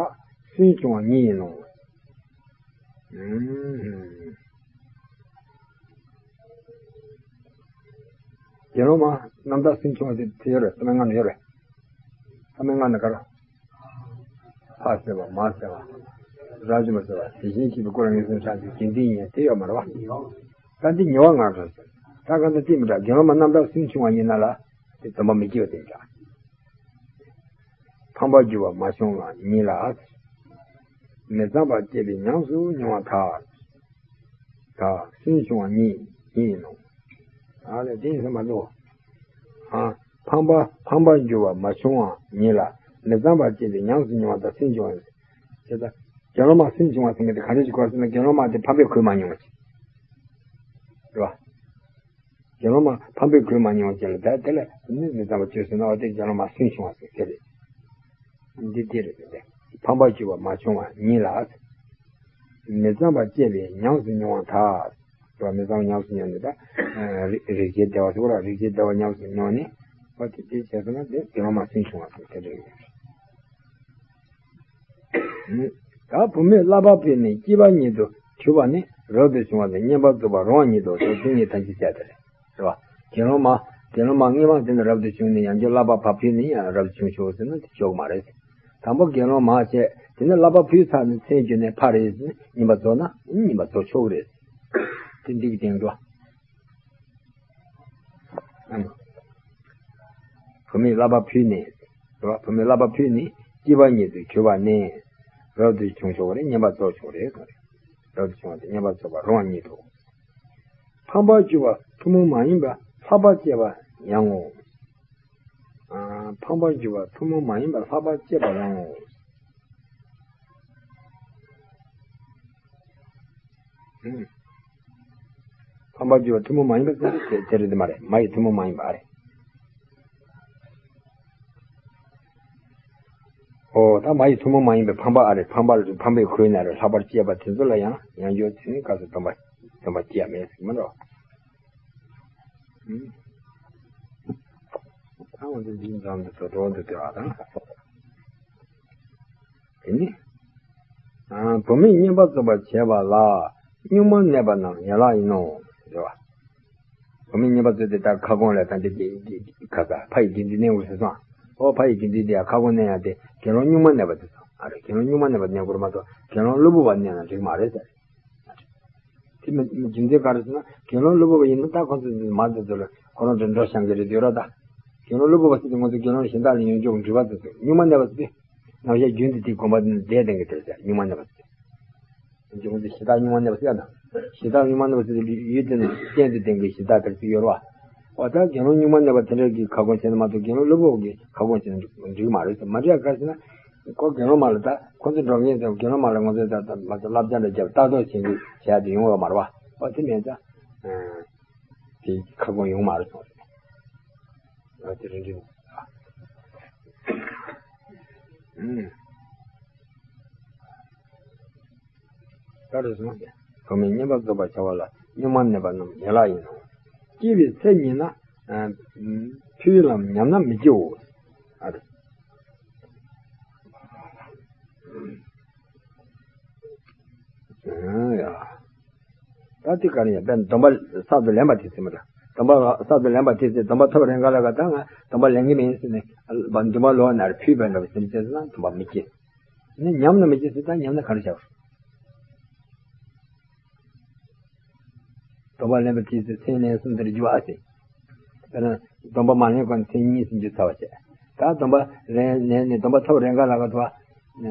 སུན་ཕྱུང་བ་ཉིད་ཡིན་ནོ། ཨུམ། དགེ་སློང་མ་རྣམ་དག་སུན་ཕྱུང་བ་དེ་དེ་ཡོད་རེད། མཚམས་མེད་ལྔ་ནས་ཡོད་རེད། མཚམས་མེད་ལྔ་ནས་ག་རེ། ཕ་བསད་པ། མ་བསད་པ། རབ་བྱུང་བ་བསད་པ། དེ་བཞིན་གཤེགས་པའི་སྐུ་ལ་ངན་སོང་ཆགས་ཞེན་དགེ་འདུན་ཡིན་དེ་ཡོད་མ་རེད་བ། ད་འདི་ཉེ་བ་ལྔ་རེད། ད་ག་འདི་ཅི་མི་འདྲ། དགེ་སློང་མ་རྣམ་དག་སུན་ཕྱུང་བ་ཡིན་ན་ལ་དེ་སྡོམ་པ་མི་དགེ་བ་དེ་འདྲ། ཕམ་པར་གྱུར་པ་མ་བྱུང་བ་ཉིད་ལ། མི་གཙང་བར་སྐྱེས་པའི་ཉམས་སུ་མྱོང་བ་དག་དག་སུན་ཕྱུང་བ་ཉིད་ཡིན་ནོ། ཨ་ལས་དེ་ཡིན་ས་མ་གཏོགས། ཨ། ཕམ་པ་ཕམ་པར་གྱུར་པ་མ་བྱུང་བ་ཉིད་ལ་མི་གཙང་བར་སྐྱེས་པའི་ཉམས་སུ་མྱོང་བ་དག་སུན་ཕྱུང་བ་ཡིན། དེ་ལྟར་དགེ་སློང་མ་སུན་ཕྱུང་བ་ཟེར་མཁན་དེ་ག་རེ་ཞིག་གོ་ཟེར་ན། དགེ་སློང་མ་དེ་ཕམ་པའི་གོས་མ་མྱོང་བ་ཅིག་རེད་བ། དགེ་སློང་མ་ཕམ་པའི་གོས་མ་མྱོང་བ་ཅན་ལ་ད་དེ་ལ་ནི་མི་གཙང་བ་བྱས་ཟེར་ན། འོ་དེ་དགེ་སློང་མ་སུན་ཕྱུང་བ་ཟེར་དེ་རེད། འདི་དེ་རེད་དེ། ཕམ་པར་གྱུར་པ་མ་བྱུང་བ་ཉིད་ལ། མི་གཙང་བར་སྐྱེས་པའི་ཉམས་སུ་མྱོང་བ་དག་དེ་མི་གཙང་བའི་ཉམས་སུ་མྱོང་ནས་ད་རེག་བྱའི་བདེ་བ་ཟེར་བ་ར། རེག་བྱའི་བདེ་བ་ཉམས་སུ་མྱོང་ནས། འོ་དེ་དེ་བྱས་ཟེར་ན་དེ་དགེ་སློང་མ་སུན་ཕྱུང་བ་ཟེར་དེ་རེད། ད་བུད་མེད་བསླབ་པ་ཕུལ་ནས་སྐྱེས་པ་ཉིད་དུ་གྱུར་པ་ནི་རབ་ཏུ་བྱུང་བ་དང་བསྙེན་པར་རྫོགས་པར་རུང་བ་ཉིད་དོ་ཟེར། དེ་གཉིས་ཐམས་ཅད་བཤད་དེ་རེད། རེད་བ། དགེ་སློང་མ། དགེ་སློང་མ་སྔོན་མ་དེ་ནས་རབ་ཏུ་བྱུང་ནས་ཡང་བསྐྱར་བསླབ་པ་ཕར་ཕུལ་ནས་ཡང་རབ་ཏུ་བྱུང་ཆོག་ཟེར་ན་དེ་ཆོག་མ་རེད། དང་པོ་དགེ་སློང་མ་བྱས། དེ་ནས་བསླབ་པ་ཕུལ་ཚར་ནས་མཚན་བརྗོད་ནས་ཕར་རེད་ཟེར་ནས་བསྙེན་པར་རྫོགས་ན་བསྙེན་པར་རྫོགས་ཆོག་གི་རེད། དེ་འདི་གི་སྟེང་དུ། བུད་མེད་བསླབ་པ་ཕུལ་ནས། རེད་བ། བུད་མེད་བསླབ་པ་ཕུལ་ནས་སྐྱེས་པ་ཉིད་དུ་གྱུར་པ་ནི། རབ་ཏུ་བྱུང་ཆོག་རེད། བསྙེན་པར་རྫོགས་ཆོག་རེད་གསུངས་རེད། རབ་ཏུ་བྱུང་བ་དེ་བསྙེན་པར་རྫོགས་པར་རུང་བ་ཉིད་དོ། ཕམ་པར་གྱུར་པ་ཐུན་མོང་མ་ཡིན་པ་ལྷག་པར་སྤྱད་པ་ཡང་ངོ་། ཨ། ཕམ་པར་གྱུར་པ་ཐུན་མོང་མ་ཡིན་པ་ལྷག་པར་སྤྱད་པ་ཡང་ངོ་། ཨུམ། ཕམ་པར་གྱུར་པ་ཐུན་མོང་མ་ཡིན་པ་ཟེར་དེ་དེ་རེད་དེ་མ་རེད། མ་ཡི་ཐུན་མོང་མ་ཡིན་པ་ཨ་རེད། ཨོ། ད་མ་ཡི་ཐུན་མོང་མ་ཡིན་པའི་ཕམ་པ་ཨ་རེད། ཕམ་པ་ལ་ཕམ་པའི་ཁུལ་ན་རེད། ལྷག་པར་སྤྱད་པ་དེ་ཚོ་ལ་ཡང་ཡང་བསྐྱར་དེ་ནི་སྐབས་སུ་སྡོམ་པ་སྡོམ་པ་སྐྱེ་ཡ་མེད་ཟེར་གྱི་མ་འགྲོ། ཨུམ། ད་འོ་དེ་འདི་འཛོམས་དུ་དོ་དོ་འདུག་དེ་བ་དང་། དེ་ནི། ཨ། བུད་མེད་བསྙེན་པར་རྫོགས་པར་བྱེད་པ་ལ་གཉུག་མར་གནས་པ་རྣམས་ཡན་ལག་ཡིན་ནོ། རེད་བ། བུད་མེད་བསྙེན་པར་རྫོགས་དེ་ལྟར་ཁ་སྐོང་ལས་དང་དེ་དེ་དེ་ཁ་ཁ་ཕ་ཡི་དགེ་འདུན་གནས་དགོས་ཟེར་སོང་། ཨོ། ཕ་ཡི་དགེ་འདུན་དེ་ཡང་ཁ་སྐོང་གནས་ཡང་དེ་དགེ་སློང་གཉུག་མར་གནས་པ་དེ་ཚོ་ཨ་རེད། དགེ་སློང་གཉུག་མར་གནས་པ་གནས་དགོས་རེད་མ་གཏོགས་དགེ་སློང་གློ་བུར་བ་གནས་ན་འགྲིག་མ་རེད་ཟེར། དེ་མི་རྒྱུ་མཚན་ག་རེ་ཟེར་ན་དགེ་སློང་གློ་བུར་བ་ཡིན་ན་ད་ཁོང་ཚོ་མ་དེ་ཚོ་ལ་ཁོ་རང་དེ་འགྲོ་བཤམས་ཀྱི་རེད་འདོད་ར། ད་དགེ་སློང་གློ་བུར་བ་ཟེར་དེ་ང་ཚོ་དགེ་སློང་གཞན་དག་ལ་ཡོང་ཆོག་འགྲིག་པ་དེ་ཚོ་གཉུག་མར་གནས་པ་ཟེར་དེ་ནམ་ཞག་རྒྱུན་དུ་དེ་དགོན་པ་དེ་ནས་བསྡད་བསྡད་ཀྱི་དེ་ཟེར་གཉུག་མར་གནས་པ་ཟེར། ང་ཚོ་ཞེ་དྲག་གཉུག་མར་གནས་པ་ཟེར་ཡ་དང་། ཞེ་དྲག་གཉུག་མར་གནས་པ་ཟེར་དེ་ཡུལ་དེ་ནས་གཏན་དུ་བསྟན་གྱི་ཞེ་དྲག་དེར་ཚིག་ཡོད་རེད་བ། འོ་ད་དགེ་སློང་གཉུག་མར་གནས་པ་དེ་འདྲ་གི་ཁ་སྐོང་བྱས་ན་མ་གཏོགས་དགེ་སློང་གློ་བུར་བ་གི་ཁ་སྐོང་བྱས་ན་འགྲིག་མ་རེད་ཟེར། མ་འགྲིག་ཡ་ག་རེ་ཟེར་ན། ཁོ་དགེ་སློང་མ་ལ་ད་ཁོ་ཚོ་འགྲོ་མཁན་དང་དགེ་སློང་མ་ལ་ང་ཚོས་ད་ད་མ་ཚོ་བསླབ་བྱ་འདྲ་བརྒྱབ་ལྟ་རྟོག་བྱེད་ཀྱི་བྱ་ཡ་དེ་ཡོང་བ་མ་རེད་བ། འོ་དེ་མེད་ཙང་། དེ་ཁ་སྐོང་ཡོང་མ་རེད་གསུངས་རེད། འོ་དེ་རེད་འདྲི། ཨུམ། ག་རེ་གསུངས་ཏེ། བུད་མེད་བསྙེན་པར་རྫོགས་པར་བྱ་བ་ལ་གཉུག་མར་གནས་པ་རྣམས་ཡན་ལག་ཡིན་ནོ། སྐྱེས་པའི་ཚེ་ཉིད་ན། ཨ། ཕུལ་བའམ་ཉམས་ན་མི་སྐྱེའོ། ཨ་རེ། ཨ་ཡ། ད་དེ་ག་རེ་ཡ། དཔེར་ན་སྡོམ་པ་གསར་དུ་ལེན་པ་དེ་ཚེ་མ་རེད། སྡོམ་པ་གསར་དུ་ལེན་པ་དེ་ཚེ་སྡོམ་པ་ཐོབ་རན་ག་ལ་ག་ད་ང་སྡོམ་པ་ལེན་གྱི་མིན་ཟེར་ནས་སྡོམ་པ་ལོག་ན་རེ་ཕུལ་བས་འདྲ་བ་ཟེར་ནས་བྱས་ན་སྡོམ་པ་མི་སྐྱེ། ནི་ཉམས་ན་མི་སྐྱེ་ཟེར། ད་ཉམས་ན་ག་རེ་བྱ་བ། སྡོམ་པ་ལེན་པ་དེའི་ཚེ་མཚན་ལན་གསུམ་དེར་འགྱུར་བ་ཟེར། དཔེར་ན་སྡོམ་པ་མ་ལེན་གོང་མཚན་གཉིས་སུ་འགྱུར་ཚར་བ་བྱས། ད་སྡོམ་པ་ལེན་ལེན་ནས་སྡོམ་པ་ཐོབ་རན་ག་ལ་ག་ཐོབ། དེ་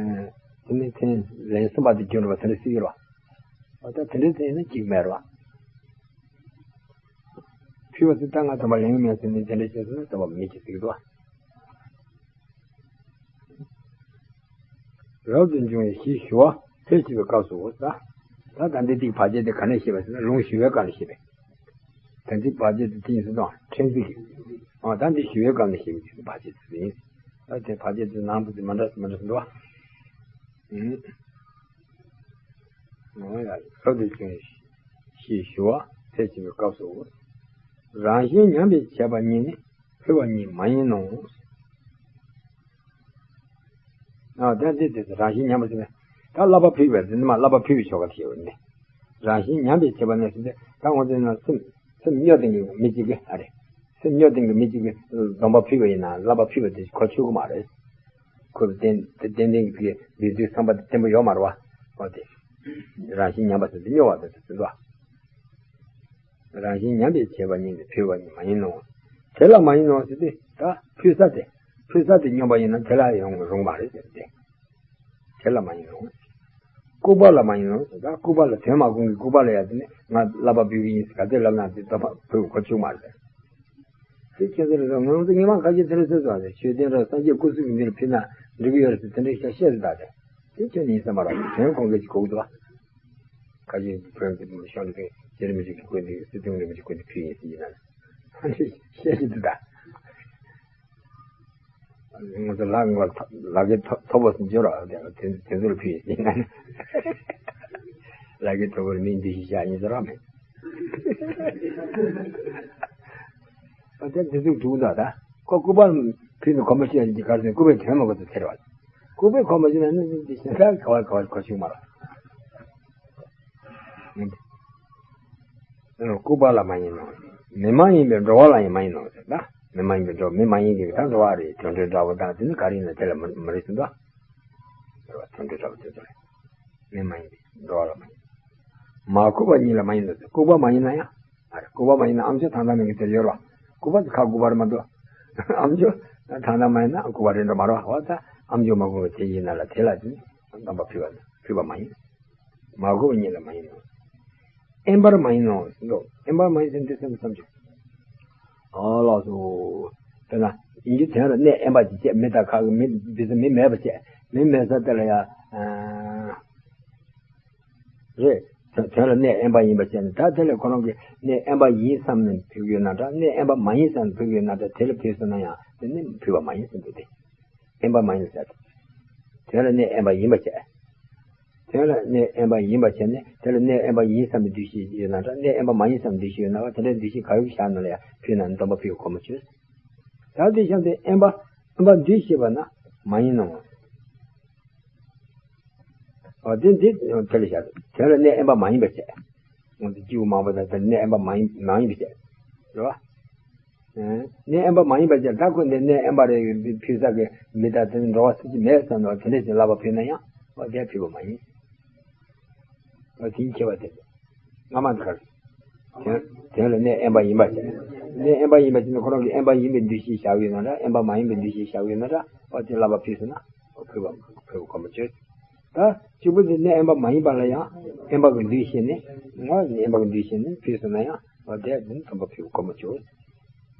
ནས་མཚན་ལན་གསུམ་པ་དེ་འགྱུར་བ་དེ་འདྲ་སྲིད་ཡོད་རེད་བ། འོ་ད་དེ་འདྲའི་ཚེ་ཡིན་ན་གཅིག་མེད་རེད་བ། ཕུལ་བ་ཚེ་ད་ང་སྡོམ་པ་ལེན་གི་མེད་ཟེར་ནས་དེ་འདྲ་བྱས་སོང་ན་སྡོམ་པ་མི་སྐྱེ་ཟེར་གི་འདུག་བ། རབ་ཏུ་འབྱུང་བའི་གཞི་ཞུ་བ་ཚེ་ཕྱི་མའི་སྐབས་སུ་ད། ད་ལྟ་འདི་ཏིག་བར་ཆད་དེ་ག་ནས་བཤད་པ་ཟེར་ན་ལུང་ཞུ་བའི་སྐབས་ནས་བཤད་པས། ད་འདི་བར་ཆད་དེ་ཏིག་སུ་དང་ཕྲན་ཚེགས་ཀྱི། ཨ། ད་འདི་ཞུ་བའི་སྐབས་ནས་བཤད་པའི་བར་ཆད་དེ་ཡིན། ད་དེ་བར་ཆད་དེ་ནང་དུ་དེ་མ་འདྲ་མ་འདྲ་འདུག་བ། ཨུ། འོ་ཡ། རབ་ཏུ་འབྱུང་བའི་གཞི་ཞུ་བ་ཚེ་ཕྱི་མའི་སྐབས་སུ། རང་བཞིན་ཉམས་པའི་བྱས་པ་ཉིད་ནི་ཕུལ་བ་ཉིད་མ་ཡིན་ནོ། ཨ། ད་འདི་དེ་རང་བཞིན་ཉམས་པ་ཟེར་ན། ད་བསླབ་པ་ཕུལ་བས་འདི་ནི་མ་བསླབ་པ་ཕུལ་བའི་ཆོ་ག་དེ་ཡོད་ནི། རང་བཞིན་ཉམས་པའི་བྱས་པ་ནི་ཟེར་ཏེ་ད་ང་ཚོའི་ནང་སེམས་སེམས་སྨྱོ་ལྡན་གྱི་མི་གཅིག་གིས་ཨ་རེ། སེམས་སྨྱོ་ལྡན་གྱི་མི་གཅིག་གིས་སྡོམ་པ་ཕུལ་བ་ཡིན་ན་བསླབ་པ་ཕུལ་བ་དེ་གོ་ཆོད་ཀྱི་མ་རེད། ཁོས་ཏན་ཏན་ཏན་གྱི་ལུས་རྩལ་བསམ་པ་དེ་བརྟན་པོ་ཡོད་མ་རེད་བ། འོ་དེ། རང་བཞིན་ཉམས་པ་ཟེར་ཏེ་སྨྱོ་བ་དེ་ཚོ་ཟེར་བ། རང་བཞིན་ཉམས་པའི་བྱས་པ་ཉིད་ནི་ཕུལ་བ་ཉིད་མ་ཡིན་ནོ། དེ་ལ་མ་ཡིན་ནོ་ཟེར་ཏེ་ད་ཕུལ་ས་དེ། ཕུལ་ས་དེ་སྨྱོ་བ་ཡིན་ན་དེ་ལ་ཡོང་རུང་མ་རེད་ཟེར་ཏེ། དེ་ལ་མ་ཡིན་ནོ། ལྐུགས་པ་ལ་མ་ཡིན་ནོ་ཟེར། ད་ལྐུགས་པ་ལ་དོན་མ་དགོངས་ཀྱི་ལྐུགས་པ་ལ་ཡ་དེ་ནི་ང་བསླབ་པ་ཕུལ་གྱི་ཡིན་ཟེར་ག་ཚོད་ལབ་ན་དེ་ལྟ་བ་ཕུལ་གོ་ཆོད་མ་རེད། དེ་ཁྱེད་ཚོ་ལ་ང་ཚོ་ཉི་མ་ཁ་ཤས་དེ་འདྲ་ཟེར་སོང་རེད། ཆོས་ལྡན་ར་སངས་རྒྱས་སྐུ་གཟུགས་ཀྱི་འདིར་ཕུལ་ན་འགྲིག་གི་ཡོད་རེད་ཟེར་དེ་འདྲ་ཤ་བཤད་ཟེར་ད་རེད། དེ་ཁྱོད་ནི་ཡིན་ས་མ་རེད། དོན་གོང་གི་ཅིག་གོ་གི་འདུག་བ། ཁ་ཤས་བོད་འདི་ཤོང་འདི་ཚོ་རྗེ་རིན་པོ་ཆེ་གི་སྐུ་འདི་སྲིད་སྐྱོང་རིན་པོ་ཆེ་སྐུ་འདི་ཕུལ་ཡིན་ཟེར་ཡིན་ན་ཤ་བཤད་ཀྱི་འདུག་ད། ང་ཚོ་ལག་ངོ་ལག་གི་ཐོ་ཐོ་བོ་སུ་འབྱོར་བ་དེ་དེ་ཚོ་ལ་ཕུལ་ཡིན་ཟེར་ཡིན་ན། ལག་གི་ཐོ་བོར་མིང་འདི་ཞིག་བཞག་ཡིན་ཟེར་བ་མེད། ཨ་དེ་འདི་ཚོ་འདུག་ད་ད། ཁོ་སྐུ་པར་ཕུལ་ནས་གོམ་པ་ཤེས་ཡ་ཅིག་གར་སོང་སྐུ་པའི་དོན་མ་གོ་ཚོད་ཐེར་བ། སྐུ་པའི་གོམ་པ་ཤེས་ན་ནི་འདི་ཞེ་དྲག་ག་བ་ག་བ་གོ་ཆུག་མ་རེད། སྐུ་པ་ལ་མ་ཡིན་ནོ། མི་མ་ཡིན་པའི་འགྲོ་བ་ལ་ཡང་མ་ཡིན་ནོ་ཟེར་ད། མི་མ་ཡིན་པའི་འགྲོ་མི་མ་ཡིན་གྱི་ད་འགྲོ་བ་རེད། དུད་འགྲོའི་འདྲ་པོ་དང་དེ་ནི་ག་རེ་ཡིན་ན་དེ་ལ་མི་མི་རེད་ཟེར་ད། དུད་འགྲོའི་འདྲ་པོ་དེ་ཚོ་རེད། མི་མ་ཡིན་པའི་འགྲོ་བ་ལ་མ་ཡིན། མ་ལྐུགས་པ་ཉིད་ལ་མ་ཡིན་ནོ་ཟེར། ལྐུགས་པ་མ་ཡིན་ན་ཡང་། ཨ་རེ་ལྐུགས་པ་མ་ཡིན་ན་ཨམ་ཅོག་ཐང་ཐང་མེད་གི་དེར་ཡོད་རོ། ལྐུགས་པ་དེ་ཁ་ལྐུགས་པ་རེད་མ་གཏོགས། ཨམ་ཅོག་ཐང་ཐང་མ་ཡིན་ན་ལྐུགས་པ་རེད་འགྲོ་མ་རོ། འོ་ད་ཨམ་ཅོག་མ་ལྐུགས་པ་དེ་ཡིན་ན་ལ་དེ་ལ་དེ། སྡོམ་པ་ཕུལ་བ་ཕུལ་བ་མ་ཡིན། མ་གོ་བའི་གཉེན་ལ་མ་ཡིན་ནོ། དབེན་པར་མ་ཡིན་ནོ་ཟེར་འདུག་དབེན་པར་མ་ཡིན་ཟེར་འདི་སེམས་བསམ་བྱུང་། ཨ་ལགས་སོ། དཔེར་ན་ཡིན་རྒྱུ་དོན་ལ་གནས་དབེན་པ་ཅིག་བྱས། མི་དང་ཁ་གི་མི་འདི་ཚོ་མི་མེད་པ་བྱས། མི་མེད་ས་དེ་ལ་ཡ། རེད། དོན་ལ་གནས་དབེན་པ་ཡིན་པ་བྱས་ནས། ད་དེ་ལ་ཁོ་རང་གིས་གནས་དབེན་པ་ཡིན་བསམ་ནས་ཕུལ་གྱི་ཡོད་ན་འདྲ། གནས་དབེན་པ་མ་ཡིན་བསམ་ནས་ཕུལ་གྱི་ཡོད་ན་འདྲ། དེ་ལ་ཕུལ་སོང་ན་ཡང་དེ་ནི་ཕུལ་བ་མ་ཡིན་ཟེར་འདུག་སྟེ། དབེན་པ་མ་ཡིན་ཟེར་ཏེ། དོན་ལ་གནས་དབེན་པ་ཡིན་པ་བྱས། དོན་ལ་གནས་དབེན་པ་ཡིན་པ་བྱས་ནས། དེ་ལ་གནས་དབེན་པ་ཡིན་བསམ་པའི་འདུ་ཤེས་ཡོད་ན་འདྲ། གནས་དབེན་པ་མ་ཡིན་བསམ་པའི་འདུ་ཤེས་ཡོད་ན། དེ་འདྲའི་འདུ་ཤེས་ག་ཡོད་བཞག་ན་ལ་ཡང་ཕུལ་ན་ནི་སྡོམ་པ་ཕུལ་གོ་མ་ཆོད། ད་དེ་བཞག་སྟེ་དབེན་པ་དབེན་པ་འདུ་ཤེས་པ་ན་མ་ཡིན་ནོ། འོ་དེ་འདི་དེ་ལ་བཞག་དོན་ལ་གནས་དབེན་པ་མ་ཡིན་པ་བྱས། འོ་དེ་སྐྱེས་བུ་མང་པོ་དང་དེ་གནས་དབེན་པ་མ་ཡིན་མ་ཡིན་པ་བྱས། རེད་བ། གནས་དབེན་པ་མ་ཡིན་པ་ཅན་ད་ཁོ་འདི་གནས་དབེན་པ་རེད། ཕུལ་ས་གི་མི་དང་དེ་འགྲོ་བ་སུ་གཅིག་མེད་བསམ་ནས་དེ་འདྲ་ཞིག་བསླབ་པ་ཕུལ་ན་ཡང་། འོ་དེ་ཕུལ་བ་མ་ཡིན། འོ་དེ་ཡིན་ཁྱད་པར་དེ། སྔ་མ་འདི་གར། དོན་དོན་ལ་གནས་དབེན་པ་ཡིན་པ་ཅན། གནས་དབེན་པ་ཡིན་པ་ཅན་ཁོ་རང་གི་དབེན་པ་ཡིན་པའི་འདུ་ཤེས་བཞག་ཡོད་ན་འདྲ། དབེན་པ་མ་ཡིན་པའི་འདུ་ཤེས་བཞག་ཡོད་ན་འདྲ། འོ་དེ་བསླབ་པ་ཕུལ་སོང་ན། འོ་ཕུལ་བ་ཕུལ་བ་གོ་མ་ཆོད། ད་གཅིག་པུ་དེ་གནས་དབེན་པ་མ་ཡིན་པ་ལ་ཡང་དབེན་པ་གི་འདུ་ཤེས་ནི། ང་དབེན་པ་གི་འདུ་ཤེས་ནི་ཕུལ་སོང་ན་ཡང་། འོ་དེ་ནི་སྡོམ་པ་ཕུལ་གོ་མ་ཆོད།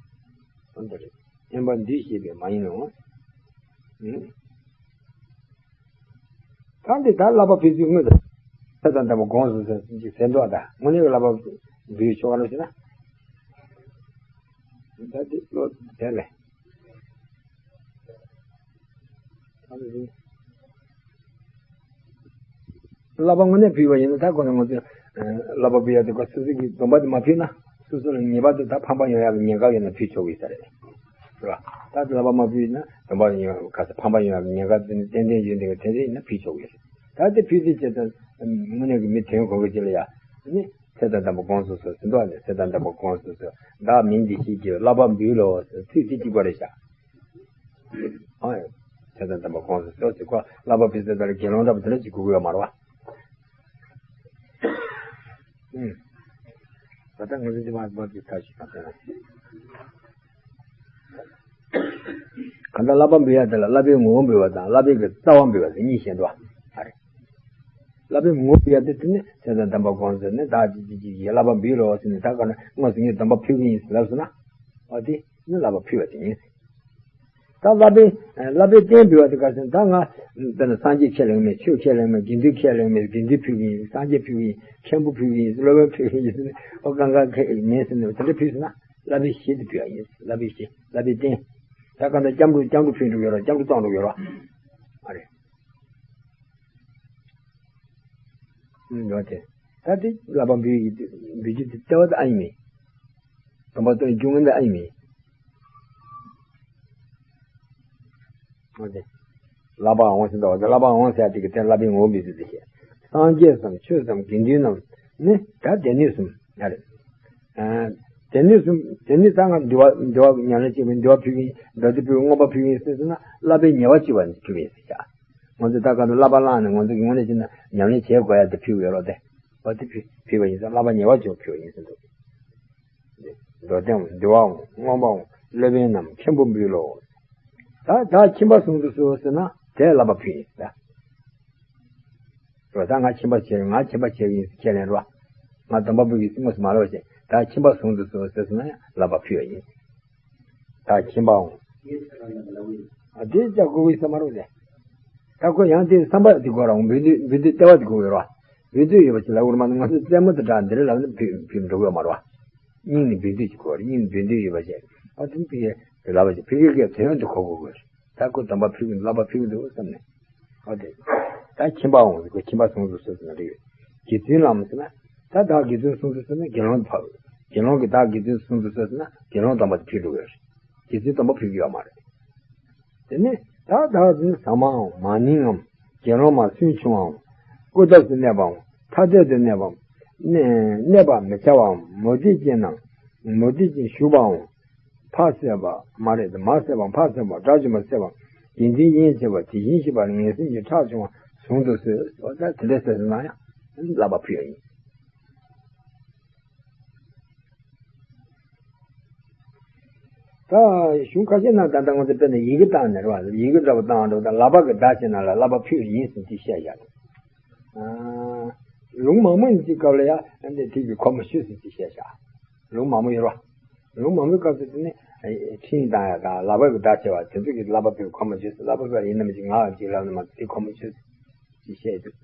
འོ་འདི་རེད། དབེན་པ་འདུས་བྱས་པས་མ་ཡིན་ནོ། ཨུ། ད་འདི་ད་བསླབ་པ་ཕུལ་ཚུལ་དངོས་དང་། ཚེ་དང་ལྡན་པ་དགོངས་སུ་གསོལ་ཟེར་འདུག་ད་དངོས་གནས་ཀྱི་བསླབ་པ་འབུལ་ཆོག་ག་རེ་ཟེར་ན། ད་འདི་བློ་དེ་ལས། བསླབ་པ་དངོས་གནས་ཕུལ་བ་ཡིན་ན། ད་ཁོ་ན་ང་ཚོས་བསླབ་པ་ཕུལ་ཡ་དེ་ཁོ་སོ་སོ་གི་སྡོམ་པ་དེ་མ་ཕུལ་ན། སོ་སོ་ལ་ངེས་པར་དུ་ད་ཕམ་པ་ཡོང་ཡ་གི་ཉེན་ཁ་ཡོད་ན་ཕུལ་ཆོག་གི་ས་རེད། རེད་བ། ད་བསླབ་པ་མ་ཕུལ་ན་སྡོམ་པ་ཡོང་ཡ་གི་ཕམ་པ་ཡོང་ཡ་གི་ཉེན་ཁ་དེ་ནི་ཏན་ཏན་ཡོད་འདུག་དེ་འདྲ་ཡིན་ན་ཕུལ་ཆོག་གི་རེད། ད་དེ་ཕུལ་དུས་ཅི་ལྟར་དངོས་གནས་ཀྱི་མི་དོན་གོ་གི་ཅི་ལ་ཡ། ནི་ཚེ་དང་ལྡན་པ་དགོངས་སུ་གསོལ་ཟེར་འདུག་ཨ་ནི། ཚེ་དང་ལྡན་པ་དགོངས་སུ་གསོལ། བདག་མིང་འདི་ཞེས་བགྱི། བསླབ་པ་འབུལ་ལོ་ཟེར། ཚིག་དེ་གཅིག་པ་རེད་ཤག་ཨ་ཡ། ཚེ་དང་ལྡན་པ་དགོངས་སུ་གསོལ་ཟེར། ཁོ་བསླབ་པ་ཕུལ་ཚེ་ལྟར་དགེ་སློང་འདྲ་པོ་དེ་འདྲ་ཅིག་དགོས་ཀྱི་ཡོད་མ་རེད་བ། ཨུམ། ད་ལྟ་ང་ཚོ་འདི་མ་འབབ་ཀྱི་ཐག་ཞིག་དང་ལྡན། གང་ལྟར་བསླབ་པ་འབུལ་ཡ་དེ་ལ་བསླབ་པའི་ངོ་བོ་འབུལ་བ་དང་། བསླབ་པའི་གི་རྩ་བ་འབུལ་བ་ཟེར་གཉིས་བཤད་འདུག་ཨ། ཨ་རེ། བསླབ་པའི་ངོ་བོ་འབུལ་ཡ་དེ་དེ་ནི་ཚེ་དང་ལྡན་པ་དགོངས་སུ་གསོལ་ནས། བདག་གཅིག་གཅིག་གིས་བསླབ་པ་འབུལ་ལོ་ཟེར་ནས། ད་ག་ན་དངོས་སུ་ངས་སྡོམ་པ་ཕུལ་གི་ཡིན་ཟེར་ལབ་སོང་ན། འོ་དེ་ནི་བསླབ་པ་ཕུལ་བ་དེ་ཡིན། ད་བསླབ་པའི་བསླབ་པའི་རྟེན་འབུལ་བ་དེ་ག་ཟེར་ན། ད་ང་དཔེར་ན་སངས་རྒྱས་ཁས་ལེན་མེད། ཆོས་ཁས་ལེན་མེད། དགེ་འདུན་ཁས་ལེན་མེད། དགེ་འདུན་ཕུལ་གི་ཡིན། སངས་རྒྱས་ཕུལ་གི་ཡིན། མཁན་པོ་ཕུལ་གི་ཡིན། སློབ་དཔོན་ཕུལ་གི་ཡིན་ཟེར་ནས། ཨོ་གང་ག་ཁས་མེད་ཟེར་ནས་དེ་འདྲ་ཕུལ་སོང་ན། བསླབ་པའི་གཞི་དེ་ཕུལ་བ་ཡིན། བསླབ་པའི་གཞི། བསླབ་པའི་རྟེན། ད་གང་ལྟར་སྐྱབས་འགྲོ་སྐྱབས་འགྲོ་ཕུལ་འགྲོ་ཡོད་ར། སྐྱབས་འགྲོ་གཏོང་འགྲོ་ཡོད་ར། ཨ་རེ། ཡོད་དེ། ད་དེ་བསླབ་པ་འབུལ་ཡི་འབུལ་རྒྱུ་དེ་ལྟེ་བ་དེ་ཨ་ཡིན་མིན། སྡོམ་པ་གཏོང་རྒྱུ་ངན་དེ་ཨ་ཡིན་མིན། འོ་དེ། བསླབ་པའང་ཟེར་འདུག་བ། བསླབ་པའང་ཟེར་ཡ་དེ་གི་དེ་བསླབ་པའི་ངོ་བོ་འབུལ་ཚུལ་དེ་བཤད། སངས་རྒྱས་སམ་ཆོས་སམ་དགེ་འདུན་ནམ་ནི། ད་སྡེ་སྣོད་གསུམ་ཡ་རེད། ཨ། སྡེ་སྣོད་གསུམ། སྡེ་སྣོད་ད་ང་འདུལ་བ་འདུལ་བ་ཉམས་ལེན་བྱེད་པའི་འདུལ་བ་ཕུལ་གི་ཡིན། མདོ་སྡེ་ཕུལ་གི། མངོན་པ་ཕུལ་གི་ཡིན་ཟེར་སོང་ན། བསླབ་པའི་ཉེ་བར་སྤྱོད་པ་ནི་ཕུལ་གི་ཡིན་ཟེར་བྱ། ང་ཚོས་ད་ག་ནས་བསླབ་པ་བླངས་ནས་ང་ཚོ་གི་དངོས་གནས་བྱས་ན་ཉམས་ལེན་བྱེད་དགོས་ཡ་དེ་ཕུལ་གི་ཡོད་རོགས་དེ། འོ་དེ་ཕུལ་ཕུལ་བ་ཡིན་ཙང་བསླབ་པ་ཉེ་བར་སྤྱོད་ཕུལ་བ་ཡིན་ཟེར་འདུག་མདོ་སྡེའམ་འདུལ་བའམ་མངོན་པའམ་སློབ་དཔོན་ནམ་མཁན་པོ་འབུལ་ལོ། ད་བདག་ཁྱིམ་པ་ཟུང་དུ་གསོལ་ཟེར་ན་དེ་བསླབ་པ་ཕུལ་ཡིན་ཟེར། རོ། ད་ང་ཁྱིམ་པ་བྱེད། ང་ཁྱིམ་པ་བྱེད་ཀྱི་ཡིན་ཟེར་ཁས་ལེན་རོ། ང་སྡོམ་པ་འབུལ་གྱི་དངོས་སུ་མ་ལབ་པ་བྱས། ད་ཁྱིམ་པ་ཟུང་དུ་གསོལ་ཟེར་སོང་ན་ཡང་བསླབ་པ་ཕུལ་བ་ཡིན། ད་ཁྱིམ་པའང་། ཨ། དེ་ལྕགས་སྒོ་བའི་ས་མ་རུ་ལས། ད་ཁོ་ཡང་དེ་བསམ་པ་དེ་དགོས་རང་འབུལ་འདོད་འབུལ་འདོད་ལྟེ་བ་དེ་དགོས་ཡོད་རོ། འབུལ་འདོད་ཡོད་པ་ཞིག་ལ་འུར་མ་ང་ཚོ་རྩེད་མོ་དེ་འདྲ་འདི་རེད་ལབ་ན་ཕུལ་ཕུལ་འགྲོ་གི་ཡོད་མ་རོ། སྙིང་ནས་འབུལ་འདོད་ཅིག་དགོས་རེད། སྙིང་ནས་འབུལ་འདོད་ཡོད་པ་ཞིག་ཨ་དེ་ཕུལ་ཡས་དེ་ལབ་པ་ཞིག་ཕུལ་གི་སྐབས་དེ་ཡང་དེ་གོ་དགོས་དགོས་རེད། ད་ཁོ་སྡོམ་པ་ཕུལ་གི་འདུག་བསླབ་པ་ཕུལ་གི་འདུག་བསམ་ནས། ཨོ་དེ། ད་ཁྱིམ་པའང་ཁོ་ཁྱིམ་པ་ཟུང་དུ་གསོལ་ཟེར་ན་འགྲིག་ཡོད། དགེ་བཙུན་ལམ་ཟེར་ན། ད་བདག་དགེ་བཙུན་ཟུང་དུ་གསོལ་ན་དགེ་སློང་དུ་བབས། དགེ་སློང་གིས་བདག་དགེ་བཙུན་ཟུང་དུ་གསོལ་ཟེར་ན་དགེ་སློང་སྡོམ་པ་དེ་ཕུལ་འགྲོ་གི་ཡོད་རེད། དགེ་བཙུན་སྡོམ་པ་ཕུལ་གི་ཡོད་མ་རེད། དེ་ནས་ད་བདག་འཛིན་ཟ་མའམ་མ་ནིང་ངམ་དགེ་སློང་མ་སུན་ཕྱུང་བའམ། སྐུ་ཐབས་སུ་གནས་པའམ། ཐ་དད་དུ་གནས་པའམ། གནས་གནས་པར་མི་བྱ་བའམ། མུ་སྟེགས་ཅན་ནམ། མུ་སྟེགས་ཅན་ཞུགས་པའམ། ཕ་བསད་པ་མ་རེད་དེ། མ་བསད་པའམ། ཕ་བསད་པ། དགྲ་བཅོམ་པ་བསད་པ། དགེ་འདུན་དབྱེན་བྱེད་པ། དེ་བཞིན་གཤེགས་པ་ལ་ངན་སེམས་ཀྱིས་ཁྲག་ཕྱུང་བ་ཟུང་དུ་གསོལ། འོ་ད་དེ་འདྲ་བསད་སོང་ན་ཡང་བསླབ་པ་ཕུལ་ཡ་ཡིན། ད་གཞུང་ཁ་ཤས་ནང་ད་ལྟ་ང་ཚོ་དཔེར་ན་ཡི་གེ་བཏང་ནས་རེད་བ། ཡི་གེ་འདྲ་པོ་བཏང་འགྲོ་ད་ལག་པ་གི་བརྡ་བྱས་ན་ལ་ལག་པ་ཕུལ་ཡིན་ཟེར་ཅིག་བཤད་བཞག་ཨ། ལུང་མང་པོ་ཡིན་ཅིག་སྐབས་ལ་ཡ་འདི་དེ་གི་ཁོ་མ་ཞུ་ཟེར་ཅིག་བཤད་བཞག་ལུང་མང་པོ་ཡོད་རེད་བ། ལུང་མང་པོའི་སྐབས་སུ་དེ་ནི་འཕྲིན་བཏང་ཡ་དང་ལག་པ་གི་བརྡ་བྱས་པ་དེ་ཚོ་གི་ལག་པ་ཕུལ་ཁོ་མ་ཞུ་ཟེར། ལག་པ་ཕུལ་ཡིན་ན་མི་ཅིག་ང་ཅིག་ལབ་ན་མ་དེ་ཁོ་མ་ཞུ་ཟེར་ཅིག་བཤད་འདུག་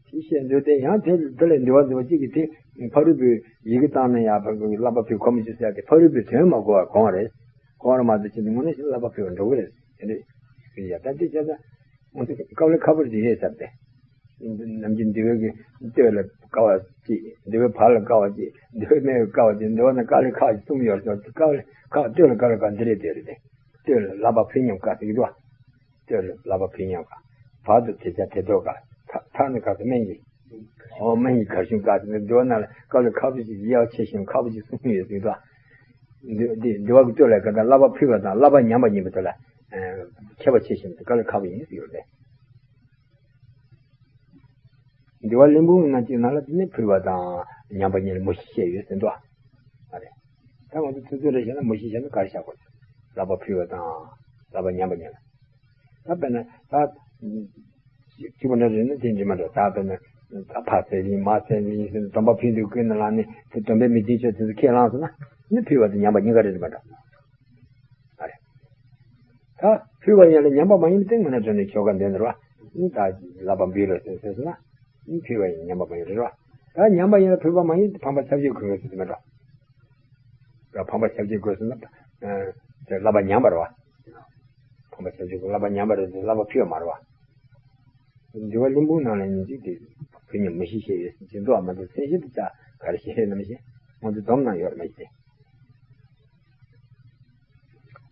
ཅེས་བཤད་འདུག་དེ་ཡང་དེ་དེ་ལས་འདི་བ་འདི་བ་གཅིག་གིས་དེ་ཕ་རོལ་པོའི་ཡི་གེ་བཏང་ན་ཡང་ཕ་རོལ་པོའི་བསླབ་པ་ཕུལ་ཁོམ་ཅེས་ཟེར་ཏེ་ཕ་རོལ་པོའི་དོན་མ་གོ་བར་གོང་རེད། གོང་རེད་མ་གཏོགས་ཕྱི་དངོས་གནས་ཤིག་བསླབ་པ་ཕུལ་བར་འགྲོ་གི་རེད། དེ་འདྲ་ཡ་ད་དེ་བྱས་ཙང་ང་ཚོ་དཀའ་ལས་ཁག་པོ་ཞིག་རེད་ཟེར་ཏེ། ནམ་རྒྱུན་འདི་བའི་གི་ལྟོས་ལ་དཀའ་བ་གཅིག་འདི་བའི་བར་ལ་དཀའ་བ་གཅིག་འདི་བའི་སྨད་ལ་དཀའ་བ་གཅིག་འདི་བ་ན་དཀའ་ལས་ཁག་ཅིག་གསུམ་ཡོད་ཟེར་ཏེ་དཀའ་ལས་ཁག་ལྟོས་ལ་དཀའ་ལས་ཁག་འདི་རེད་དེ་རེད་དེ། ལྟོས་ལ་བསླབ་པ་ཕུལ་སྙམ་དཀའ་ཟེར་གི་འདུག་བ། ལྟོས་ལ་བསླབ་པ་ཕུལ་སྙམ་དཀའ། བར་དུ་དེ་ཆ་དེ་ཐོག་དཀའ། ཐ་ཐ་ནི་དཀའ་སྟེ་སྨན་གྱི། ཨོ་སྨན་གྱི་གར་གཞུང་དཀའ་ཟེར་ནས་འདི་བ་ན་ལ་དཀའ་ལས་ཁག་པོ་ཞིག་ཡག་ཆེ་ཞིང་ཁག་པོ་ཞིག་གསུངས་ཡོད་ཟེར་གི་འདུག་བ། འདི་འདི་འདི་བ་གི་ལྟོས་ལ་ག་ད་བསླབ་པ་ཕུལ་བ་དང་བསླབ་པ་ཉམས་པ་གཉིས་པོ་དེ་ལ་ཨ་ཁྱད་པར་ཆེ་ཞིང་དཀའ་ལས་ཁག་པོ་ཡིན་ཟེར་ཡོད་རེད། འདི་བ་གླིང་བུ་ན་གཅིག་ནང་ལ་དེ་ནས་ཕུལ་བ་དང་ཉམས་པ་གཉིས་ལ་མུ་བཞི་བཤད་ཡོད་ཟེར་འདུག་བ། ཨ་རེད། ད་ང་ཚོ་ཚུལ་ཚུལ་རེ་བཤད་ན་མུ་བཞི་བཤད་ན་ག་རེ་བཤད་དགོས། བསླབ་པ་ཕུལ་བ་དང་བསླབ་པ་ཉམས་པ་གཉིས་ལ། ད་དཔེར་ན་ད་གཅིག་པ་འདྲ་རེད་ན་དེ་འདྲ་མ་འགྲོ། ད་དཔེར་ན་ད་ཕ་ཚད་ཡིན་མ་ཚད་ཡིན་ཟེར་ནས་སྡོམ་པ་ཕུལ་དུས་ཀུན་ནས་ལངས་ནས་དེ་སྡོམ་པའི་མི་ཚེའི་ཆོས་དེ་ཚོ་ཁས་བླངས་སོང་ན་ནི་ཕུལ་བ་དང་ཉམས་པ་གཉིས་ཀ་རེད་མ་འགྲོ། ཨ་རེད། ད་ཕུལ་བ་ཡིན་ལ་ཉམས་པ་མ་ཡིན་པའི་སྟེང་མ་ན་དྲན་ནས་ཆོ་ག་འདོན་ནི་རེད་བ། ནི་ད་བསླབ་པ་འབུལ་ལོ་ཟེར་ཟེར་སོང་ན་ནི་ཕུལ་བ་ཡིན་ཉམས་པ་མ་ཡིན་རེད་བ། ད་ཉམས་པ་ཡིན་ལ་ཕུལ་བ་མ་ཡིན་ཏེ་ཕམ་པ་ཆབ་ཆོས་དགོས་ཟེར་དེ་མ་འགྲོ། ད་ཕམ་པ་ཆབ་ཆོས་དགོས་ཟེར་ན་ཨ་དེ་བསླབ་པ་ཉམས་པ་རེད་བ། ཕམ་པ་ཆབ་ཆོས་དགོས་བསླབ་པ་ཉམས་པ་རེད་དེ་བསླབ་པ་ཕུལ་བ་མ་རེད་བ། འདི་བ་གླིང་བུ་ནང་ལ་ཉིན་གཅིག་དེ་ཕུལ་ཉམས་མི་ཤེས་ཤེས་ཡོད་ཟེར་གྱི་འདུག་བ། མ་གཏོགས་མཚན་གཞི་དེ་ཅག་ག་རེ་ཤེས་རེད་ནམ་ཤེས་ང་ཚོ་སྡོམ་ནང་ཡོད་རེད་མ་ཤེས།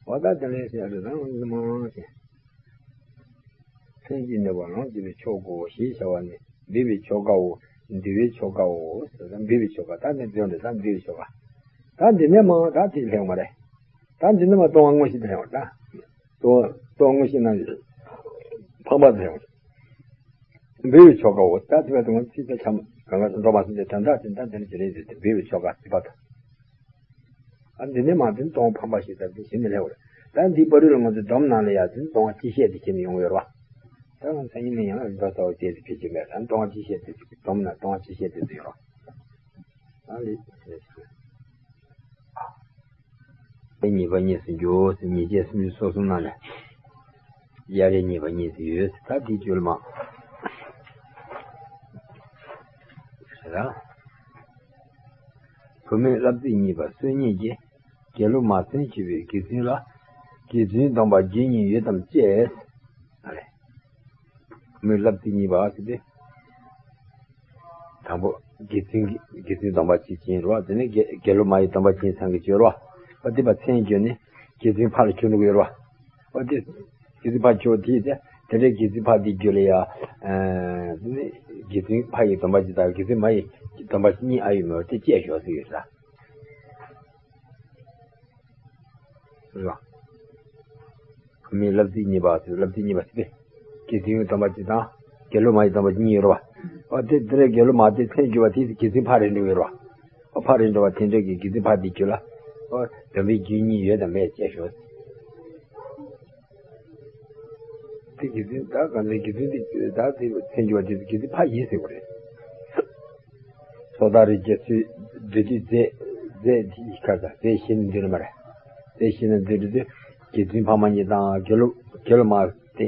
འོ་ད་དེ་ལས་ཟེར་རེད་རང་ངོ་མ་ཟེར། མཚན་གྱི་ནུས་པ་ལོངས་སྤྱོད་པའི་ཆོ་གའོ་ཞེས་བྱ་བ་ནི་འབུལ་བའི་ཆོ་གའོ། འདུལ་བའི་ཆོ་གའོ་ཟེར་ན་འབུལ་བའི་ཆོ་ག་ད་ནི་འདོན་རེད་ད་འདུལ་བའི་ཆོ་ག་ད་འདི་ནས་མ་ད་དེ་ལྷེང་བ་རེད། ད་འདི་ནས་མ་གཏོང་བ་དངོས་གཞི་དེ་ལྷེང་བ་ད། གཏོང་གཏོང་དངོས་གཞི་ན་ཕམ་པ་དེ་ལྷེང་བ། འབུལ་བའི་ཆོ་གའོ། ད་དེ་བས་དུང་ཚིག་ཚ་ཆམ་གང་ག་འགྲོ་མ་སོང་སྟེ་དོན་དག་དེ་ད་འདིར་ཇི་རེད་ཟེར་ཏེ་འབུལ་བའི་ཆོ་ག་ཚིག་པ་དང་། ཨ་འདི་ནས་མ་འདི་གཏོང་ཕམ་པ་ཞིག་ཟེར་ཏེ་གཞི་ནས་སླེབས་པ་རེད། ད་འདི་པ་རུ་ལ་ང་ཚོའི་སྡོམ་ནང་ལ་ཡ་འདི་གཏོང་བ་ཅི་བཤད་དེ་ཁྱེར་ནས་ཡོང་གི་ཡོད་རེད་བ། ད་ང་ཚོ་སང་ཉིན་ནས་ཡང་རིམ་པ་གསར་པ་བྱས་ཏེ་ཕེབས་ཀྱི་མེད་ལ་གཏོང་བ་ཅི་བཤད་དེ་སྡོམ་ན་གཏོང་བ་ཅི་བཤད་དེ་ཚོ་ཡོད་རེད། ཨ་ལས། གཉིས་པ་གཉིས་སུ་འགྱུར་ཟེར་ཉེས་བྱས་སུམ་ཅུ་སོ་གསུམ་ནང་ལས། གཡའ་རས་གཉིས་པ་གཉིས་སུ་ཡོད་ཟེར་ད་དེའི་བཅུད་ལ་མ། ཟེར་ད། བུད་མེད་བསླབ་ཚིགས་གཉིས་པ་སྲོལ་གཉིས་ཀྱི། དགེ་སློང་མ་མཚན་གཅོད་པའི་དགེ་འདུན་ལ། དགེ་འདུན་སྡོམ་པ་རྒྱུད་གཉིས་ཡོད་དམ་ཅེས། ཨ་རེ། མི་སློབ་ཚིགས་གཉིས་པ་ཟེར་ཏེ། དང་པོ་དགེ་འདུན་གྱི་དགེ་འདུན་སྡོམ་པ་གཅིག་ཅན་རོ། དེ་ནས་དགེ་དགེ་སློབ་མ་ཡི་སྡོམ་པ་གཅིག་ཚང་གི་བརྗོད་རོ། ཨ་དེ་པ་མཚན་བརྗོད་ནི་དགེ་འདུན་ཕ་ལ་བརྗོད་འགྲོ་གི་ཡོད་རོ། ཨ་དེ་དགེ་འདུན་ཕ་བརྗོད་དེ་དེ་དེ་འདྲའི་དགེ་འདུན་ཕ་དེ་བརྗོད་ལ་ཡ། དེ་ནས་དགེ་འདུན་ཕ་ཡི་སྡོམ་པ་གཅིག་དང་དགེ་འདུན་མ་ཡི་སྡོམ་པ་གཉིས་ཨ་ཡོད་མོད་དེ་བཅས་ཞོག་ཟེར་ཡོད་ས། རེད་བ། བུད་མེད་བསླབ་ཚིགས་གཉིས་པ་ཟེར་བསླབ་ཚིགས་གཉིས་པ་ཟེར་ཏེ། དགེ་འདུན་སྡོམ་པ་གཅིག་དང་། དགེ་སློབ་མ་ཡི་སྡོམ་པ་གཉིས་ཡོད་རེད་བ། ཨ་དེ་དེ་རེད་དགེ་སློབ་མ་དེ་མཚན་བརྗོད་པ་དེ་དགེ་འདུན་ཕ་རེད་འགྲོ་ཡོད་རེད་བ། ཨ་ཕ་རེད་འགྲོ་བ་དེ་འདྲ་གི་དགེ་འདུན་ཕ་དེ་བརྗོད་ལ། ཨ་སྡོམ་པའི་རྒྱུད་གཉིས་ཡོད་དམ་མེད་ཅེས་ཞུ། དེ་དགེ་འདུན་ད་གང་ལས་དགེ་འདུན་དེ་ད་དེ་མཚན་བརྗོད་པ་དེ་དགེ་འདུན་ཕ་ཡིན་ཟེར་བ་རེད། སོ་ཐར་རི་རྒྱ་མཚོའི་བདུད་འདུལ་རྫས་རྫས་དེ་ཁ་ས་རྫས་བཤད་ནི་འདི་ནི་མ་རེད། རྫས་བཤད་ནི་འདི་རེད་དེ་དགེ་འདུན་ཕ་མ་གཉིས་དང་དགེ་སློབ་དགེ་སློབ་མ་དེ་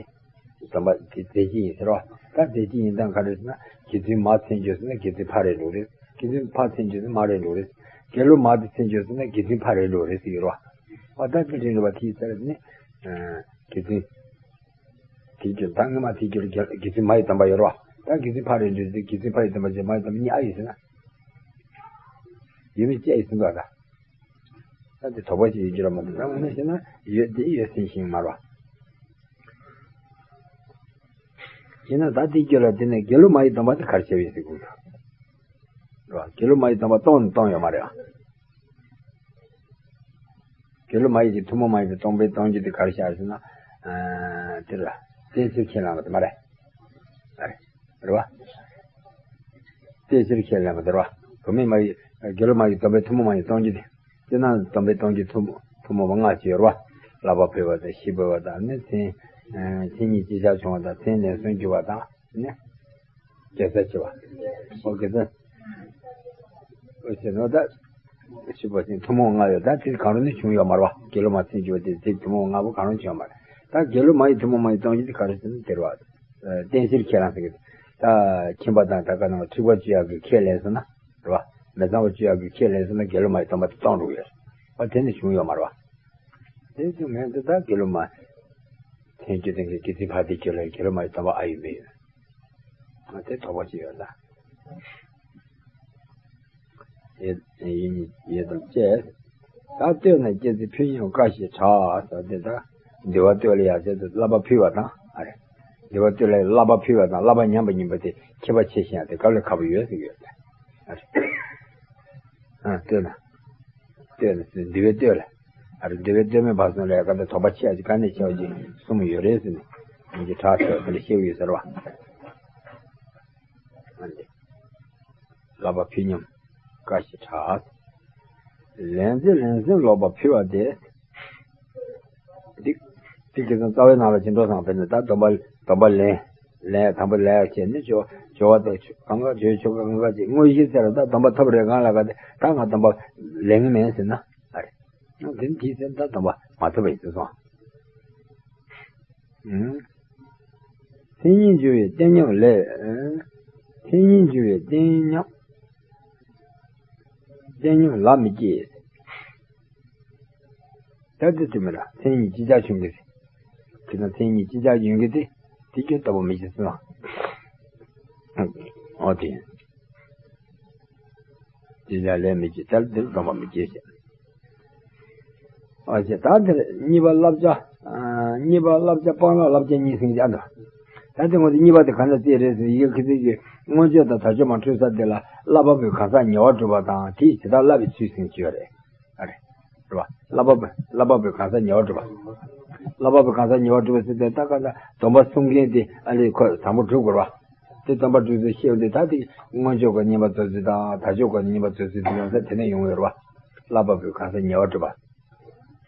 དམ་པ་དེ་རྫས་གཅིག་ཡིན་ཟེར་བ། ད་རྫས་གཅིག་ཡིན་སྟངས་ག་རེ་ཟེར་ན་དགེ་འདུན་མ་མཚན་བརྗོད་ཟེར་ན་དགེ་འདུན་ཕ་རེད་འགྲོ་རེད། དགེ་འདུན་ཕ་མཚན་བརྗོད་ཟེར་ན་མ་རེད་འགྲོ་རེད། དགེ་སློབ་མ་དེ་མཚན་བརྗོད་ཟེར་ན་དགེ་འདུན་ཕ་རེད་འགྲོ་རེད་ཟེར་གྱི་རེད་བ། ཨ་ད་དེ་རེད་འགྲོ་བ་དེ་ཡིན་ས་རེད་ནི། དགེ་འདུན། དེ་རྒྱུ་ད་སྔ་མ་དེ་རྒྱུ་དགེ་དགེ་འདུན་མ་ཡི་དམ་པ་ཡོད་རེད་བ། ད་དགེ་འདུན་ཕ་རེད་འགྲོ་རེད་དགེ་འདུན་ཕ་ཡི་དམ་པ་རྗེ་མ་ཡི་དམ་པ་གཉིས་ཨ་ཡོད་ཟེར་ན། ཡོད་མེད་ཅེས་ཡིན་ཟེར་འདུག་ཨ་ད། ད་དེ་དོགས་པ་ཅིག་ཡོད་རྒྱུ་ར་མ་གཏོགས་ད་དངོས་གནས་བཤད་ན་ཡོད་དེ་ཡོད་ཟིན་ཞིང་མ་རེད་བ། ཡིན་ན་ད་དེ་རྒྱུ་ལ་དེ་ནས་དགེ་སློབ་མ་ཡི་སྡོམ་པ་དེ་ག་རེ་བྱས་པ་ཡིན་ཟེར་དགོས་འདུག་རེད་བ། དགེ་སློབ་མ་ཡི་སྡོམ་པ་གཏོང་གཏོང་ཡོད་མ་རེད་བ། དགེ་སློབ་མ་ཡི་གི་ཐུན་མོང་མ་ཡིན་པའི་སྟོང་པའི་སྟོང་རྒྱུ་དེ་ག་རེ་བྱས་ཟེར་ན། ཨ་དེ་ལ་རྫས་ཕྱིར་ཁས་བླངས་པ་དེ་མ་རེད། ཨ་རེད་རེད་བ། རྫས་ཕྱིར་ཁས་བླངས་པ་དེ་རེད་བ། བུད་མེད་མ་ཡི་དགེ་སློབ་མ་ཡི་སྟོང་པའི་ཐུན་མོང་མ་ཡིན་སྟོང་རྒྱུ་དེ། དེ་ན་སྟོང་པའི་སྟོང་རྒྱུ་ཐུན་མོང་། ཐུན་མོང་མ་ལྔ་ཅིག་ཡོད་རེད་བ། བསླབ་པ་ཕུལ་བ་དང་ཞུས་པ་དང་ནི་མཚན་མཚན་ཉིད་ཅི་བྱར་བྱུང་བ་དང་མཚན་ལན་གསུམ་བརྒྱུད་པ་དང་ནི། དགེ་རྩ་ཆེ་བ། ཨོ་དགེ་རྩ། ཨོ་ཟེར་ནོ་ད། ཞུས་པ་ཅིན་ཐུན་མོང་ལྔ་ཡོད་ད་དེ་གང་རུང་ནི་བྱུང་ཡོད་མ་རེད་བ། དགེ་སློང་མ་མཚན་བརྗོད་པ་དེ་དེ་ཐུན་མོང་ལྔ་པོ་གང་རུང་བྱུང་ཡོད་མ་རེད། ད་དགེ་སློང་མ་ཡི་ཐུན་མོང་མ་ཡི་སྟོང་ཉིད་དེ་ག་རེ་ཟེར་ན་དེ་རེད་བ། བསྟན་བཤེར་ཁས་བླངས་ཟེར་གི། ད་ཁྱིམ་པ་དང་ད་ག་ནང་འཁྲིག་པ་བཅུ་ཡག་གི་ཁས་ལེན་སོང་ན་རེད་བ། མི་གཙང་བ་བཅུ་ཡག་གི་ཁས་ལེན་སོང་ན་དགེ་སློང་མ་ཡི་སྟོང་པ་དེ་སྟོང་འགྲོ་གི་ཡོད་རེད་བ། དེ་ནི་བྱུང་ཡོད་མ་རེད་བ། དེ་ཚོ་མེད་འདི་ད་དགེ་སློང་མ། མཚན་བརྗོད་ལྡན་གྱི་དགེ་ཚུལ་ཕ་དེ་ཁས་ལེན་དགེ་སློང་མ་ཡི་སྟོང་པ་ཨ་ཡོད་མེད་ཡོད། ང་དེ་དོགས་པ་ཅིག་ཡོད་ལ། ཡེ་ཡེ་ཡེ་དང་བཅས། ད་བསྟོད་ནས་སྐྱེ་ཚེ་ཕུལ་སྙམ་བཀའ་ཞིག་གྲགས་ཟེར་དེ་ད། འདུལ་བ་སྟོད་ལ་ཡར་བྱས་ཏེ་བསླབ་པ་ཕུལ་བ་དང་ཨ་རེ། འདུལ་བ་སྟོད་ལ་བསླབ་པ་ཕུལ་བ་དང་བསླབ་པ་ཉམས་པ་གཉིས་པོ་དེ་ཁྱད་པར་ཕྱེ་ཤེས་ཡ་དེ་ག་ལས་ཁག་པོ་ཡོད་ཟེར་གྱི་ཡོད་ལ། ཨ་རེ། ཨ་བསྟོད་ན། བསྟོད་ན་འདུལ་བའི་བསྟོད་ལ། ཨ་རེ་འདུལ་བའི་བསྟོད་སྨད་བར་གསུམ་ལ་ཡ་ག་དེ་དོགས་པ་ཆེ་བ་ཅིག་ག་ནས་ཆེ་བ་ཅིག་གསུམ་ཡོད་རེད་ཟེར་ནས། ཡིན་གྱི་གྲགས་ཆེ་བ་དེ་ལ་བཤད་ཀྱི་ཡོད་ཟེར་བ། ཨ་འདི། བསླབ་པ་ཕུལ་སྙམ་བཀའ་ཞིག་གྲགས། ལན་ཚེ་ལན་གསུམ་ལོག་པར་ཕུལ་བ་དེ། འདི། འདི་གི་ཚང་རྩ་བའི་ནང་ལ་ཅི་འགྲོ་སང་བས་ནི་ད་སྡོམ་པ་སྡོམ་པ་ལེན། ལེན་དང་པོ་ལེན་ཡག་བྱས་ནི་ཆོ་ཆོ་བ་དང་གང་ག་ཆོས་ཆོ་ག་གང་ག་ཅིག་དངོས་གཞི་ཟེར་ད་སྡོམ་པ་ཐོབ་རེ་གང་ལ་ག་དེ་ད་ང་སྡོམ་པ་ལེན་གི་མེད་ཟེར་ན་ཨ་རེ། དེ་དེའི་ཚེ་ད་སྡོམ་པ་མ་ཐོབ་པ་ཡིན་ཟེར་སོང་། མཚན་ཉིད་འཇུག་པའི་བསྟན་ཉམས་ལས། མཚན་ཉིད་འཇུག་པའི་བསྟན་ཉམས། བསྟན་ཉམས་ལ་མི་སྐྱེ། ད་དེ་དེ་མི་ལ་མཚན་ཉིད་ཅི་བྱར་བྱུང་གི་རེད། དེ་དང་མཚན་ཉིད་ཅི་བྱར་ཡོང་གི་དེ་དེ་ཁྱོད་ལྟ་བུ་མི་བྱེད་ཟེར་ན། ཨོ་དེ། དེ་ལ་ལས་མི་བྱེད་ད་དེར་སྡོམ་པ་མི་སྐྱེ་ཞེས། ཨ་ཅེ་ད་འདིར་གཉིས་པ་བསླབ་བྱ། ཨ་གཉིས་པ་བསླབ་བྱ་སྤང་བླང་བསླབ་བྱ་གཉིས་ཟེར་གྱི་ཨ་འདུག་ད་དེ་ངོ་དེ་གཉིས་པ་དེ་ག་འདྲ་བརྩིས་རེད་ཟེར་ཡི་གེ་ཁི་ཚིག་གི་མངོན་བརྗོད་དང་དལ་འབྱོར་མ་འཕྲོད་ས་དེ་ལ་བསླབ་པ་པོའི་གང་ཟག་ཉེ་བར་སྒྲུབ་པ་དང་དེས་ཇི་ལྟར་བསླབ་པའི་ཚུལ་ཟེར་གྱི་ཡོད་རེད། ཨ་རེད། རེད་བ། བསླབ་པ་པོ་བསླབ་པ་པོའི་གང་ཟག་ཉེ་བར་སྒྲུབ་པ། བསླབ་པ་པོའི་གང་ཟག་ཉེ་བར་སྒྲུབ་པ་ཟེར་ཏེ་ད་ག་ད་སྡོམ་པ་གསུམ་མཁན་དེ་ཨ་ལས་ཁོ་དང་པོ་སྒྲུབ་དགོས་རེད་བ། དེ་སྡོམ་པ་སྒྲུབ་ཚུལ་ཤེས་འོང་དུས་ད་དེ་མངོན་བརྗོད་ཀྱི་བསྙེན་པ་རྫོགས་ཚུལ་དང་དལ་འབྱོར་གྱི་བསྙེན་པ་རྫོགས་ཚུལ་དེ་ཡོང་ས་དེ་ནས་ཡོང་གི་ཡོད་རེད་བ། བསླབ་པ་པོའི་གང་ཟག་ཉེ་བར་སྒྲུབ་པ། རེད་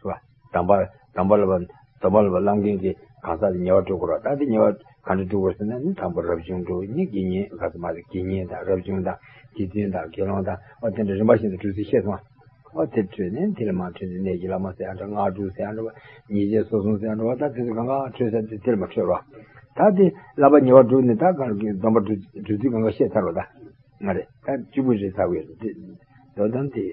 བ། དམ་པ་དམ་པ་ལ་བ་དམ་པ་ལ་བ་བསླབ་མཁན་གྱི་གང་ཟག་དེ་ཉེ་བར་སྒྲུབ་དགོས་རེད་བ། ད་དེ་ཉེ་བར་གང་འདྲ་སྒྲུབ་དགོས་ཟེར་ན་ནི་དང་པོ་རབ་བྱུང་སྒྲུབ་ནི་དགེ་བསྙེན་ག་ཚོད་མ་རེད་དགེ་བསྙེན་དང་རབ་བྱུང་དང་རྗེ་བཙུན་དང་དགེ་སློང་དང་ཨོ་དེ་འདྲ་རིམ་པ་བཞིན་དུ་སྒྲུབ་ཚུལ་ཤེས་སོང་བ། ཨོ་དེ་འཕྲོས་ནས་དེ་ལ་མ་འཕྲོས་ནས་གནས་ཀྱི་བླ་མ་ཟེར་ཡང་འགྲོ་སྔགས་དྲུག་ཟེར་ཡང་འགྲོ་བ་ཉེས་བྱས་སོ་གསུམ་ཟེར་ཡང་འགྲོ་བ་ད་དེ་ཚོ་གང་ག་འཕྲོས་ས་དེ་དེར་མ་འཕྲོས་རོགས། ད་དེ་བསླབ་པ་ཉེ་བར་སྒྲུབ་ནས་ད་གང་གི་སྡོམ་པ་སྒྲུབ་སྒྲུབ་ཚུལ་གང་ག་ཤེས་ཚར་བ་ད་ང་རེད་ད་བཅུ་པོ་རེད་ཚར་བས་དེ་དོ་དམ་དེ།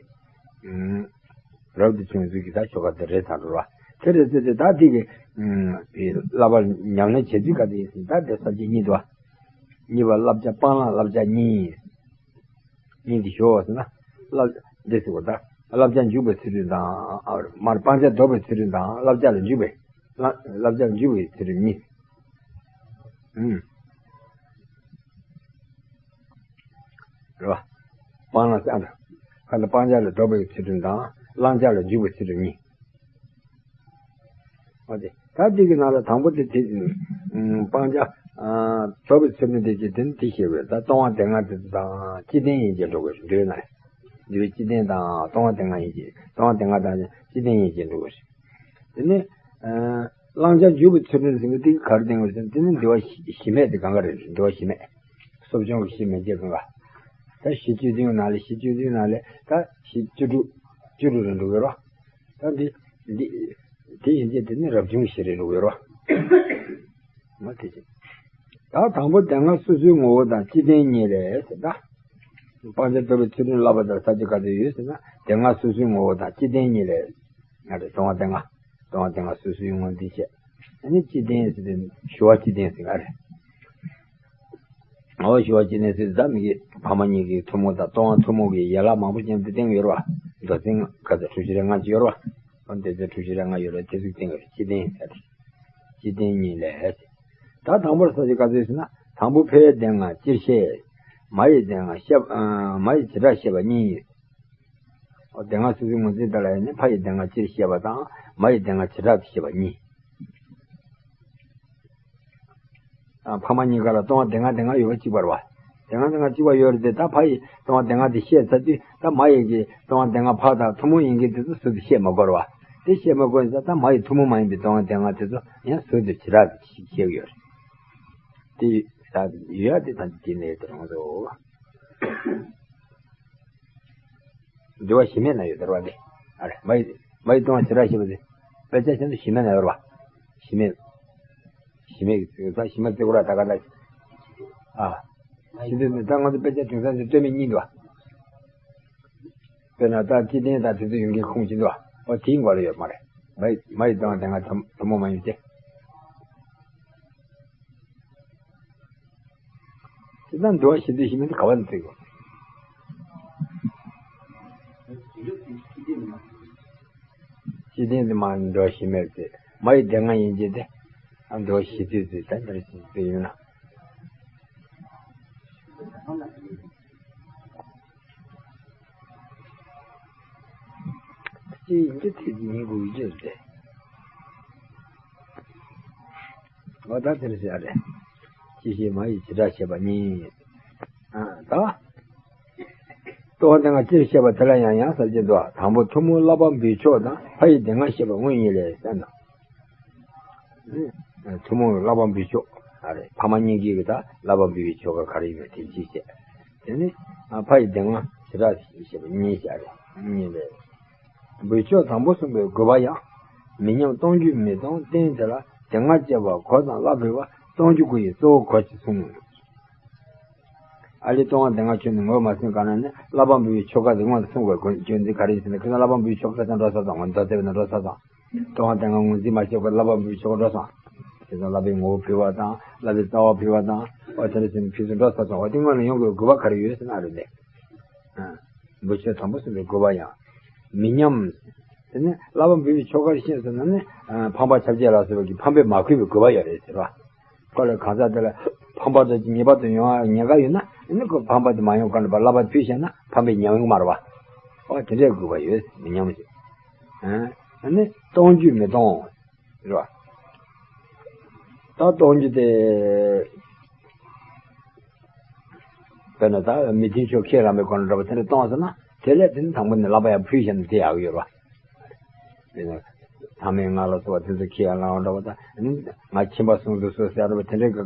རབ་ཏུ་བྱུང་ཚུལ་གྱི་ད་ཆོ་ག་དེ་རེད་ཚར་བ། དེ་རེད་ཚེ་དེ་ད་དེ་གི་བསླབ་པ་ཉམས་ལེན་བྱེད་ཚུལ་ག་དེ་ཡིན་ཟེར་ད་དེ་ས་བཅད་གཉིས་འདུག་བ། གཉིས་པ་བསླབ་བྱ་སྤང་བླང་བསླབ་བྱ་གཉིས། གཉིས་འདི་ཞོག་ཟེར་ན། བསླབ་འདི་ཟེར་བ་ད། བསླབ་བྱ་འཇུག་པའི་ཚུལ་ཁྲིམས་དང་། མར་སྤང་བྱ་ལྡོག་པའི་ཚུལ་ཁྲིམས་དང་བསླབ་བྱ་ལ་འཇུག་པའི། བསླབ་བྱ་ལ་འཇུག་པའི་ཚུལ་ཁྲིམས་གཉིས། ཨུམ། རེད་བ། སྤང་བླང་ཟེར་ཨ་འདྲ། ཁ་ལ་སྤང་བྱ་ལ་ལྡོག་པའི་ཚུལ་ཁྲིམས་དང་བླང་བྱ་ལ་འཇུག་པའི་ཚུལ་ཁྲིམས་གཉིས། འོ་དེ། ད་འདི་གི་ནང་ལ་དང་པོ་དེ་དེ། སྤང་བྱ། ལྡོག་པའི་ཚུལ་ཁྲིམས་དེ་གི་དེ་ནི་དེ་ཤེས་དགོས། ད་ལྟུང་བ་སྡེ་ལྔ་དེ་དང་སྤྱི་དོན་ཡན་ཆད་འགྲོ་དགོས་འདོད་ན། འདུལ་བའི་སྤྱི་དོན་དང་ལྟུང་བ་སྡེ་ལྔ་ཡན་ཆད་ལྟུང་བ་སྡེ་ལྔ་དང་སྤྱི་དོན་ཡན་ཆད་འགྲོ་དགོས། དེ་ནས། བླང་བྱ་འཇུག་པའི་ཚུལ་ཁྲིམས་ཟེར་མཁན་དེ་ག་རེ་བསྟན་དགོས་ཟེར་ན་དེ་ནི་འདུལ་བ་གཞི་མེད་དེ་གང་ག་རེད། འདུལ་བ་གཞི་མེད། གསོ་སྦྱོང་གི་གཞི་མེད་ཅེས་གང་ག་ད་གཞི་བཅུ་བདུན་ནང་ལས་གཞི་བཅུ་བདུན་ནང་ལས་ད་གཞི་བཅུ་དྲུག་བཅུ་དྲུག་རེ་འགྲོ་གི་རོ། ད་འདི་འདི་དེ་ཡིན་ཚེ་དེ་ནི་རབ་བྱུང་གཞི་རེ་འགྲོ་གི་རོ། མ་དེ་ཅི། ད་དང་པོ་སྡེ་ལྔ་སོ་སོའི་ངོ་བོ་དང་སྤྱི་དོན་གཉིས་ལས་ཟེར་ད། སྤང་བྱ་ལྡོག་པའི་ཚུལ་ཁྲིམས་བསླབ་པ་དང་ས་བཅད་ག་ཚོད་ཡོད་ཟེར་ན་སྡེ་ལྔ་སོ་སོའི་ངོ་བོ་དང་སྤྱི་དོན་གཉིས་ལས། ང་རེ་ལྟུང་བ་སྡེ་ལྔ། ལྟུང་བ་སྡེ་ལྔ་སོ་སོའི་ངོ་བོ་འདི་བཤད། ཨ་ནི་སྤྱི་དོན་ཟེར་དེ་ཞི་བ་སྤྱི་དོན་ཟེར་ང་རེ། ཨོ་ཞི་བ་སྤྱི་དོན་ཟེར་ད་མི་གི་ཕ་མ་གཉིས་ཀྱི་ཐུན་མོང་དང་ལྟུང་བ་ཐུན་མོང་གི་ཡན་ལག་མང་པོ་ཅན་དེ་བསྟན་ཡོད་རེད་བ། མདོ་ཚན་ག་ཚོད་དྲུག་ཅུ་རེ་ལྔ་ཅིག་ཡོད་རེད་བ། ཨོ་དེ་ཚོད་དྲུག་ཅུ་རེ་ལྔ་ཡོད་རེད་དེ་ཚོ་བསྟན་ཡོད་རེད་སྤྱི་དོན་ཟེར། སྤྱི་དོན་གཉིས་ལས། ད་དང་པོར་ས་བཅད་ག་ཚོད་ཟེར་ན་དང་པོ་ཕའི་སྡེ་ལྔ་སྤྱིར་བཤད། མ་ཡི་སྡེ་ལྔ་བཤད། མ་ཡི་བྱེ་བྲག་བཤད་པ་གཉིས། སྡེ་ལྔ་སོ་སོའི་ངོས་འཛིན་ལྟར་ལ་ཡིན་ན་ཕ་ཡི་སྡེ་ལྔ་སྤྱིར་བཤད་པ་དང་མ་ཡི་སྡེ་ལྔ་བྱེ་བྲག་ཏུ་བཤད་པ་གཉིས། ཕ་མ་གཉིས་ཀ་ལ་ལྟུང་བ་སྡེ་ལྔ་སྡེ་ལྔ་ཡོད་པ་གཅིག་པ་རེད་བ། སྡེ་ལྔ་སྡེ་ལྔ་གཅིག་པ་ཡོད་རེད་དེ་ད་ཕ་ཡི་ལྟུང་བ་སྡེ་ལྔ་དེ་བཤད་ཚར་དུས་ད་མ་ཡི་གི་ལྟུང་བ་སྡེ་ལྔ་ཕ་དང་ཐུན་མོང་ཡིན་གྱི་དེ་ཚོ་སུ་དེ་བཤད་མ་དགོས་རེད་བ། དེ་བཤད་མ་དགོས་ན་ད་མ་ཡི་ཐུན་མོང་མ་ཡིན་པའི་ལྟུང་བ་སྡེ་ལྔ་དེ་ཚོ་ཡང་ཟུར་དུ་བྱེ་བྲག་ཏུ་ཤེས་ཀྱི་ཡོད་རེད། དེ་ད་ཡོད་ཡ་དེ་ད་དེ་ནས་དེ་རང་དུ། འདུལ་བ་གཞི་མེད་ན་ཡོད་དར་བ་ལས། ཨ་རེ་མ་ཡི་མ་ཡི་ལྟུང་བ་བྱེ་བྲག་ཤེས་པ་དེ། དཔེ་ཆ་ཆེན་པོ་གཞི་མེད་ན་ཡོད་རེད་བ། གཞི་མེད། གཞི་མེད་ཀྱི་ས་གཞི་མ་བརྩི་དགོས་ར་ད་ག་ད། ཨ། གཞི་དེ་ནི་ད་ང་ཚོ་དཔེ་ཆ་དེང་སང་ཚོ་སྟོད་སྨད་གཉིས་འདུག་བ། དཔེར་ན་ད་སྤྱི་བསྟན་དང་དེ་ཚོ་ཡོང་མཁན་ཁུངས་ཅི་འདུག་བ། ཨོ་དེའི་མགོ་ལ་ཡོད་མ་རེད། མ་ཡི་མ་ཡི་ལྟུང་བ་དེ་ང་ཐུན་ཐུན་མོང་མ་ཡིན་ཏེ། དེ་ལྟར་འདུལ་བ་ཞི་བདེའི་གཞི་མེད་དེ་ག་བ་ནས་བརྩི་དགོས། སྤྱི་བསྟན་དེ་མ་འདུལ་བ་གཞི་མེད་དེ་མ་ཡི་སྡེ་ལྔ་ཡིན་གྱི་དེ། ཨ་འདུལ་བ་ཞི་བདེ་དེ་ད་འདིར་ཞི་བདེ་ཡིན་ན། ཅི་ཡིན་གྱི་ཚིག་ཉིད་དགོས་ཀྱི་དེ། ང་ད་དེར་ཟེར་རེད། ཅི་ཞིག་མ་ཡི་བྱེ་བྲག་བཤད་པ་གཉིས། ཨ་ད། ལྟུང་བ་སྡེ་ལྔ་སྤྱིར་བཤད་པ་དེ་ལ་ཡང་ཡང་ཟབ་ཅིང་འདུ་བ། དང་པོ་ཐུན་མོང་བསླབ་པ་འབུལ་ཕྱོགས་དང་ཕ་ཡི་སྡེ་ལྔ་བཤད་པ་དངོས་ཡིན་ལས་ཟེར་ན། ཐུན་མོང་བསླབ་པ་འབུལ་ཕྱོགས་ཨ་རེ་ཕ་མ་གཉིས་ཀྱིས་གི་ད་བསླབ་པ་འབུལ་བའི་ཆོ་ག་ག་རེ་ཡིན་པ་དེ་གཅིག་བཤད། དེ་ནི་ཕ་ཡི་སྡེ་ལྔ་བྱེ་བྲག་བཤད་པ་གཉིས་བཤད་རེད་གཉིས་རེད། འབུལ་ཕྱོགས་དང་པོ་གསུངས་པའི་དགོས་པ་ཡང་། མི་ཉམས་སྟོང་རྒྱུ་མི་གཏོང་རྟེན་དེ་ལ་སྡེ་ལྔ་བཅས་པ་གོ་དང་བསླབ་འབུལ་བ་སྟོང་རྒྱུ་དགུ་ཡི་གཙོ་བོ་གོ་ཅེས་གསུངས། ཨ་ལི་ལྟུང་བ་སྡེ་ལྔ་ཆོས་ནི་ངོ་མ་ཟིན་ག་ན་ནི་བསླབ་པ་འབུལ་བའི་ཆོ་ག་རིགས་མང་དུ་གསུངས་པའི་སྐྱོན་འཛིན་ག་རེ་ཡིན་ཟེར་ན་ཁྱོད་ཚོ་བསླབ་པ་འབུལ་བའི་ཆོ་ག་ཁ་སང་འགྲོ་ས་དང་ངོ་མདོ་བསྟན་པའི་ནང་འགྲོ་ས་དང་། ལྟུང་བ་སྡེ་ལྔ་ངོས་འཛིན་མ་བྱས་པར་བསླབ་པ་འབུལ་བའི་ཆོ་ག་འགྲོ་སོང་། དེ་ཚོ་བསླབ་པའི་ངོ་བོ་ཕུལ་བ་དང་བསླབ་པའི་རྩ་བ་ཕུལ་བ་དང་འོ་དེ་འདྲ་བྱས་ནས་ཕུལ་ཚུལ་འགྲོ་ས་སོང་། འོ་དེ་སྔོན་ལ་ཡོང་དགོས་དགོས་པ་ག་རེ་ཡོད་ཟེར་ན་ཨ་རེ་ལས། འབུལ་ཕྱོགས་དང་པོ་གསུངས་པའི་དགོས་པ་ཡང་། མི་ཉམས། དེ་ནས་བསླབ་པ་འབུལ་བའི་ཆོ་ག་ཤེས་སོང་ན་ནི་ཕམ་པ་ཆ་བྱད་ལ་སོགས་པའི་ཕམ་པས་མ་གོས་པའི་དགོས་པ་ཡོད་རེད་ཟེར་བ། ཁོ་ལ་གང་ཟག་དེ་ལ་ཕམ་པ་དང་ངེས་པར་དུ་ཡོང་བ་ཉེན་ཁ་ཡོད་ན་ཨ་ནི་ཁོ་ཕམ་པ་དེ་མ་ཡོང་ག་ནས་པ་བསླབ་པ་ཕུལ་བྱས་ན་ཕམ་པས་ཉམས་ཡོང་མ་རེད་བ། ཨོ་དེ་འདྲའི་དགོས་པ་ཡོད་མི་ཉམས་ཤིག་ཨ་ནི་གཏོང་རྒྱུ་མི་གཏོང་། རེད་བ། ད་གཏོང་རྒྱུ་དེ། དཔེར་ན་ད་མི་མཐུན་ཕྱོགས་ཁས་བླངས་པའི་སྒོ་ནས་འགྲོ་བ་དེ་འདྲ་གཏོང་ཟེར་ན་དེ་ལས་དེ་ནི་དང་པོ་ནས་བསླབ་པ་ཡང་ཕུལ་བྱས་ནས་དེ་ཡག་གི་ཡོད་རེད་བ། དེ་ནི་ཚང་མས་ང་ལ་གསོལ་བ་དེ་ཚོ་ཁས་ལེན་འགྲོ་བ་དང་ང་ཁྱིམ་པ་སྲུང་དུ་གསོལ་ཟེར་བ་དེ་འདྲའི་ཁས་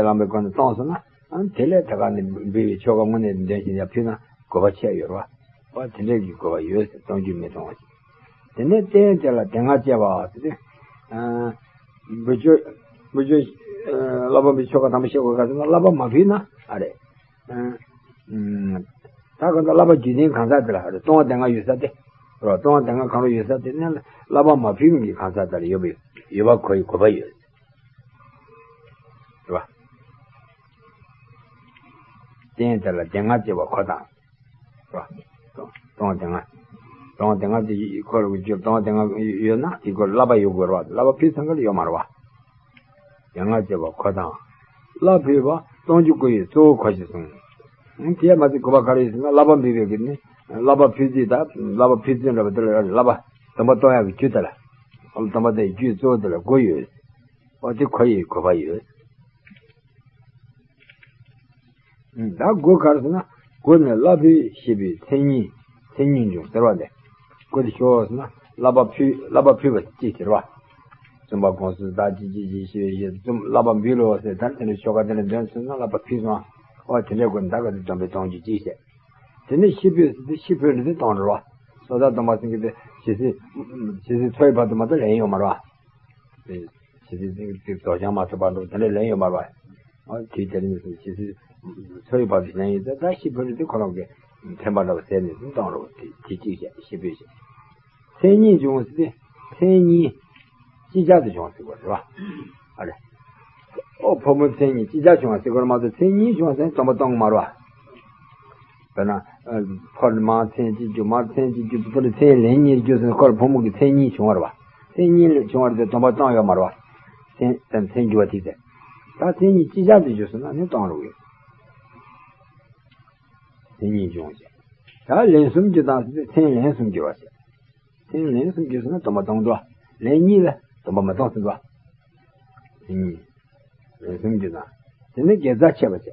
བླངས་པའི་སྒོ་ནས་གཏོང་སོང་ན་དེ་ལས་ད་ག་ནས་འབུལ་བའི་ཆོ་ག་དངོས་གནས་འདོན་བཞིན་ཡར་ཕུལ་ན་དགོས་པ་ཆེ་ཡོད་རེད་བ། དེ་འདྲའི་གི་དགོས་པ་ཡོད་ཟེར་གཏོང་རྒྱུ་མི་གཏོང་བ་ཞིག་དེ་ནས་རྟེན་དེ་ལ་སྡེ་ལྔ་བཅས་པ་ཟེར་ཏེ། འབུལ་ཕྱོགས་འབུལ་ཕྱོགས་བསླབ་པ་འབུལ་ཆོ་ག་དང་པོ་བཤད་དགོས་ག་ཟེར་ན་བསླབ་པ་མ་ཕུལ་ན་ཨ་རེད། ད་གང་ལྟར་བསླབ་པ་རྒྱུད་ལྡན་གང་ཟག་དེ་ལ་ལྟུང་བ་སྡེ་ལྔ་ཡོད་ས་དེ། ལྟུང་བ་སྡེ་ལྔ་གང་རུང་ཡོད་ས་དེ་ནི་བསླབ་པ་མ་ཕུལ་མི་གི་གང་ཟག་དེ་ལ་ཡོད་པའི་ཡོད་པ་གོ་ཡི་དགོས་པ་ཡོད། རེད་བ། རྟེན་དེ་ལ་སྡེ་ལྔ་བཅས་པ་གོ་དང་། ལྟུང་བ་སྡེ་ལྔ། ལྟུང་བ་སྡེ་ལྔ་དེ་ཁོ་ལ་རྒྱུ་ལྟུང་བ་སྡེ་ལྔ་ཡོད་ན་དེ་ཁོ་ལ་བསླབ་པ་ཡོད་དགོས་རེད་བ། བསླབ་པ་ཕུལ་ཚང་གི་ལ་ཡོད་མ་རེད་བ། སྡེ་ལྔ་བཅས་པ་གོ་དང་། བསླབ་ཕུལ་བ་གཏོང་རྒྱུ་དགུ་ཡི་གཙོ་བོ་གོ་ཞེས་གསུངས། དེ་མ་ཟད་དགོས་པ་ག་རེ་ཡོད་ཟེར་ན་བསླབ་པ་འབུལ་བའི་གི་ནི་བསླབ་པ་ཕུལ་རྩིས་དང་བསླབ་པ་ཕུལ་རྩིས་འདྲ་བ་དེ་ལ་བསླབ་པ་སྡོམ་པ་གཏོང་ཡག་གི་རྒྱུ་དེ་ལ། སྡོམ་པ་དེ་རྒྱུའི་གཙོ་བོ་དེ་ལ་དགུ་ཡོད། ཨོ་དེ་གོ་ཡི་དགོས་པ་ཡོད། ད་དགུ་ག་རེ་ཟེར་ན། དགུ་ནི་བསླབ་ཕུལ་ཞེས་པའི་མཚན་ཉིད། མཚན་ཉིད་འབྱུང་ཟེར་བ་ལས། དགུ་དེ་ཤོག་ཟེར་ན་བསླབ་པ་ཕུལ་བསླབ་པ་ཕུལ་བ་གཅིག་ཟེར་བ། བཙུན་པ་དགོངས་སུ་གདགས་ཅི་ཅི་ཞེས་ཞེས་ཞེས་བཙུན་བསླབ་པ་འབུལ་ལོ་ཟེར་ད་དེ་འདྲའི་ཆོ་ག་དེ་འདྲ་འདོན་ཚུལ་ན་བསླབ་པ་ཕུལ་སོང་། ཨོ་དེ་འདྲའི་དགུ་ནི་ད་ག་དེ་སྡོམ་པའི་གཏོང་རྒྱུ་གཅིག་བྱས། དེ་ནས་ཤི་ཕུལ་ཟེར་ཏེ་ཤི་ཕུལ་ནི་དེ་གཏོང་རེད་བ། སོ་ད་སྡོམ་པ་ཟེར་གི་དེ་ཇི་སྲིད་ཇི་སྲིད་འཚོ་བའི་བར་དུ་མ་གཏོགས་ལེན་ཡོད་མ་རེད་བ། ཇི་སྲིད་ཅིག་རྫོགས་བྱང་མ་ཐོབ་པ་འགྲོ་དེ་འདྲ་ལན་ཡོད་མ་རེད་བ། དུས་དེར་ནི་ཇི་སྲིད་འཚོ་བའི་བར་དུ་ལན་ཡོད་ད་ཤི་ཕུལ་ནི་དེ་ཁོ་རང་གི་ཕན་པ་འདྲ་བ་ཟད་ནས་གཏོང་རོགས་དེ་དེ་གཅིག་བྱས་ཤི་ཕུལ་བྱས། མཚན་ཉིད་འབྱུང་ཟེར་ཏེ་མཚན་ཉིད་ཅི་ཆར་དུ་བྱུང་ཟེར་བ་རེད་བ། ཨ་རེ། ཨོ་ཕོ་མོ་མཚན་ཉིད་ཅི་ཆར་བྱུང་ཟེར་བ་མ་གཏོགས་མཚན་ཉིད་བྱུང་ཟེར་ན་སྡོམ་པ་གཏོང་གི་མ་རེད་བ། དཔེར་ན། ཕོ་ལ་མ་མཚན་གཅིག་རྒྱུ་མ་མཚན་གཅིག་རྒྱུ་དེ་ལ་མཚན་ལན་གཉིས་རྒྱུ་ཟེར་ན་ཁོ་ལ་ཕོ་མོ་གི་མཚན་གཉིས་བྱུང་བ་རེད་བ། མཚན་གཉིས་ལ་བྱུང་བ་རེད་དེ་སྡོམ་པ་བཏང་ཡོད་མ་རེད་བ། མཚན་དེ་མཚན་རྒྱུ་བ་དེ་ཟེར། ད་མཚན་གཉིས་ཅི་ཆར་དུ་རྒྱུ་ཟེར་ན་ནི་བཏང་རུང་ཡོད། མཚན་གཉིས་འབྱུང་བ་བྱས། ད་ལན་གསུམ་རྒྱུ་དང་ཟེར་ཏེ་མཚན་ལན་གསུམ་རྒྱུ་བ་བྱས། མཚན་ལན་གསུམ་རྒྱུ་ཟེར་ན་སྡོམ་པ་བཏང་འདུག་ལན་གཉིས་ལ་སྡོམ་པ་མ་བཏང་ཟེར་འདུག་མཚན་གཉིས། རེ་ཟུང་གྱིས་ན། དེ་ནི་དགེ་རྩ་ཆད་པ་བྱས།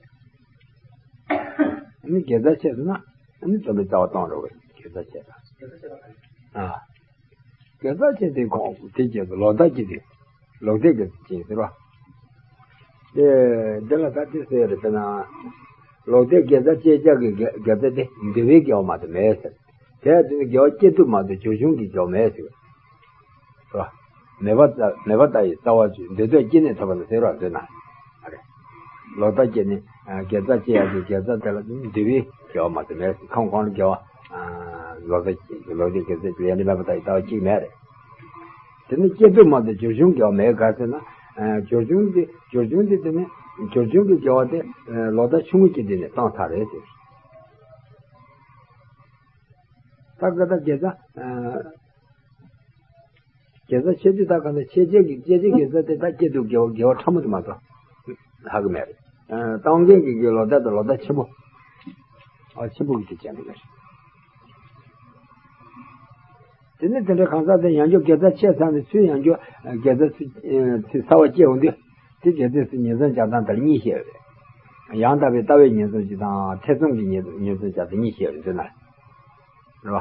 དེ་ནི་དགེ་རྩ་ཆད་ཟེར་ན། དེ་ནི་སྡོམ་པའི་རྩ་བ་གཏོང་རོགས་པའི་དགེ་རྩ་ཆད་དང་། ཨ། དགེ་རྩ་བྱེད་དེ་ཁོང་དེ་བྱས་སོ། ལོག་ལྟ་སྐྱེ་དེ། ལོག་ལྟའི་དགེ་རྩ་བྱེད་ཟེར་བ། དེ་འདི་ལ་ད་དེ་ཟེར་རེད། དཔེར་ན་ལོག་ལྟའི་དགེ་རྩ་བྱེད་བྱ་གི་དགེ་དགེ་རྩ་དེ་འདུལ་བའི་དགེ་བ་མ་གཏོགས་མེད་ཟེར། དེ་ཡང་དེ་ནི་དགེ་བ་སྐྱེ་ཐབས་མ་གཏོགས་སྦྱོར་བྱུང་གི་དགེ་བ་མེད་ཟེར། རེད་བ། མེད་པ་ལྟ་མེད་པ་ལྟ་བུའི་རྩ་བ་བཅད། འདོད་དོན་སྐྱེ་གནས་ཐོབ་པ་ན་ཟེར་བ་འདོད་ན། ཨ་རེ། ལོག་ལྟ་སྐྱེ་ནས་དགེ་རྩ་བྱེད་ཡག་གི་དགེ་རྩ་དེ་ལ་འདུལ་བའི་དགེ་བ་མ་གཏོགས་མེད། ཁམས་གོང་ལ་དགེ་བ། ལོག་ལྟ་སྐྱེ་ལོག་ལྟའི་དགེ་རྩ་ལས་འབྲས་མེད་པ་ལྟ་བུའི་ལྟ་བ་གཅིག་མེད་རེད། དེ་ནི་སྐྱེ་ཐབས་མ་གཏོགས་སྦྱོར་བྱུང་དགེ་བ་མེད་ག་ཟེར་ན། སྦྱོར་བྱུང་དེ་སྦྱོར་བྱུང་དེ་དེ་ནི་སྦྱོར་བྱུང་གི་དགེ་བ་དེ་ལོག་ལྟ་ཆུང་ངུ་སྐྱེ་དུས་ནས་བཏང་ཚར་རེད་ཟེར། ད་ག་ད་དགེ་རྩ། དགེ་རྩ་བྱེད་དུས་ད་ག་ནས་བྱས་རྗེས་ཀྱི་བྱས་རྗེས་དགེ་རྩ་དེ་ད་སྐྱེ་ཐབས་དགེ་བ་དགེ་བ་ཕྲ་མོ་དེ་མ་གཏོགས་ལྷག་གི་མེད་རེད། ཨ། གཏོང་མཁན་གྱི་དགེ་ལོག་ལྟ་དང་ལོག་ལྟ་ཆེན་པོ། ཨ། ཆེན་པོ་གི་དེ་ཅན་དེ་རེད། དེ་ནི་དེ་འདྲའི་གང་ཟག་དེ་ཡང་བསྐྱར་དགེ་རྩ་ཆེ་ཚར་ནས་ཚུར་ཡང་བསྐྱར་དགེ་རྩ་ཚུར་ཚུར་གསར་བ་སྐྱེ་འོང་དུས། དེ་དགེ་རྩ་ཚུར་ཉེར་འཚོ་བྱ་སྟངས་དེར་གཉིས་བཤད་ཡོད་རེད། ཡང་དག་པའི་ལྟ་བའི་ཉེར་འཚོ་གཅིག་དང་ཐེ་ཚོམ་གྱི་ཉེར་ཉེར་འཚོ་བྱ་སྟངས་གཉིས་བཤད་ཡོད་རེད་ན། རེད་བ།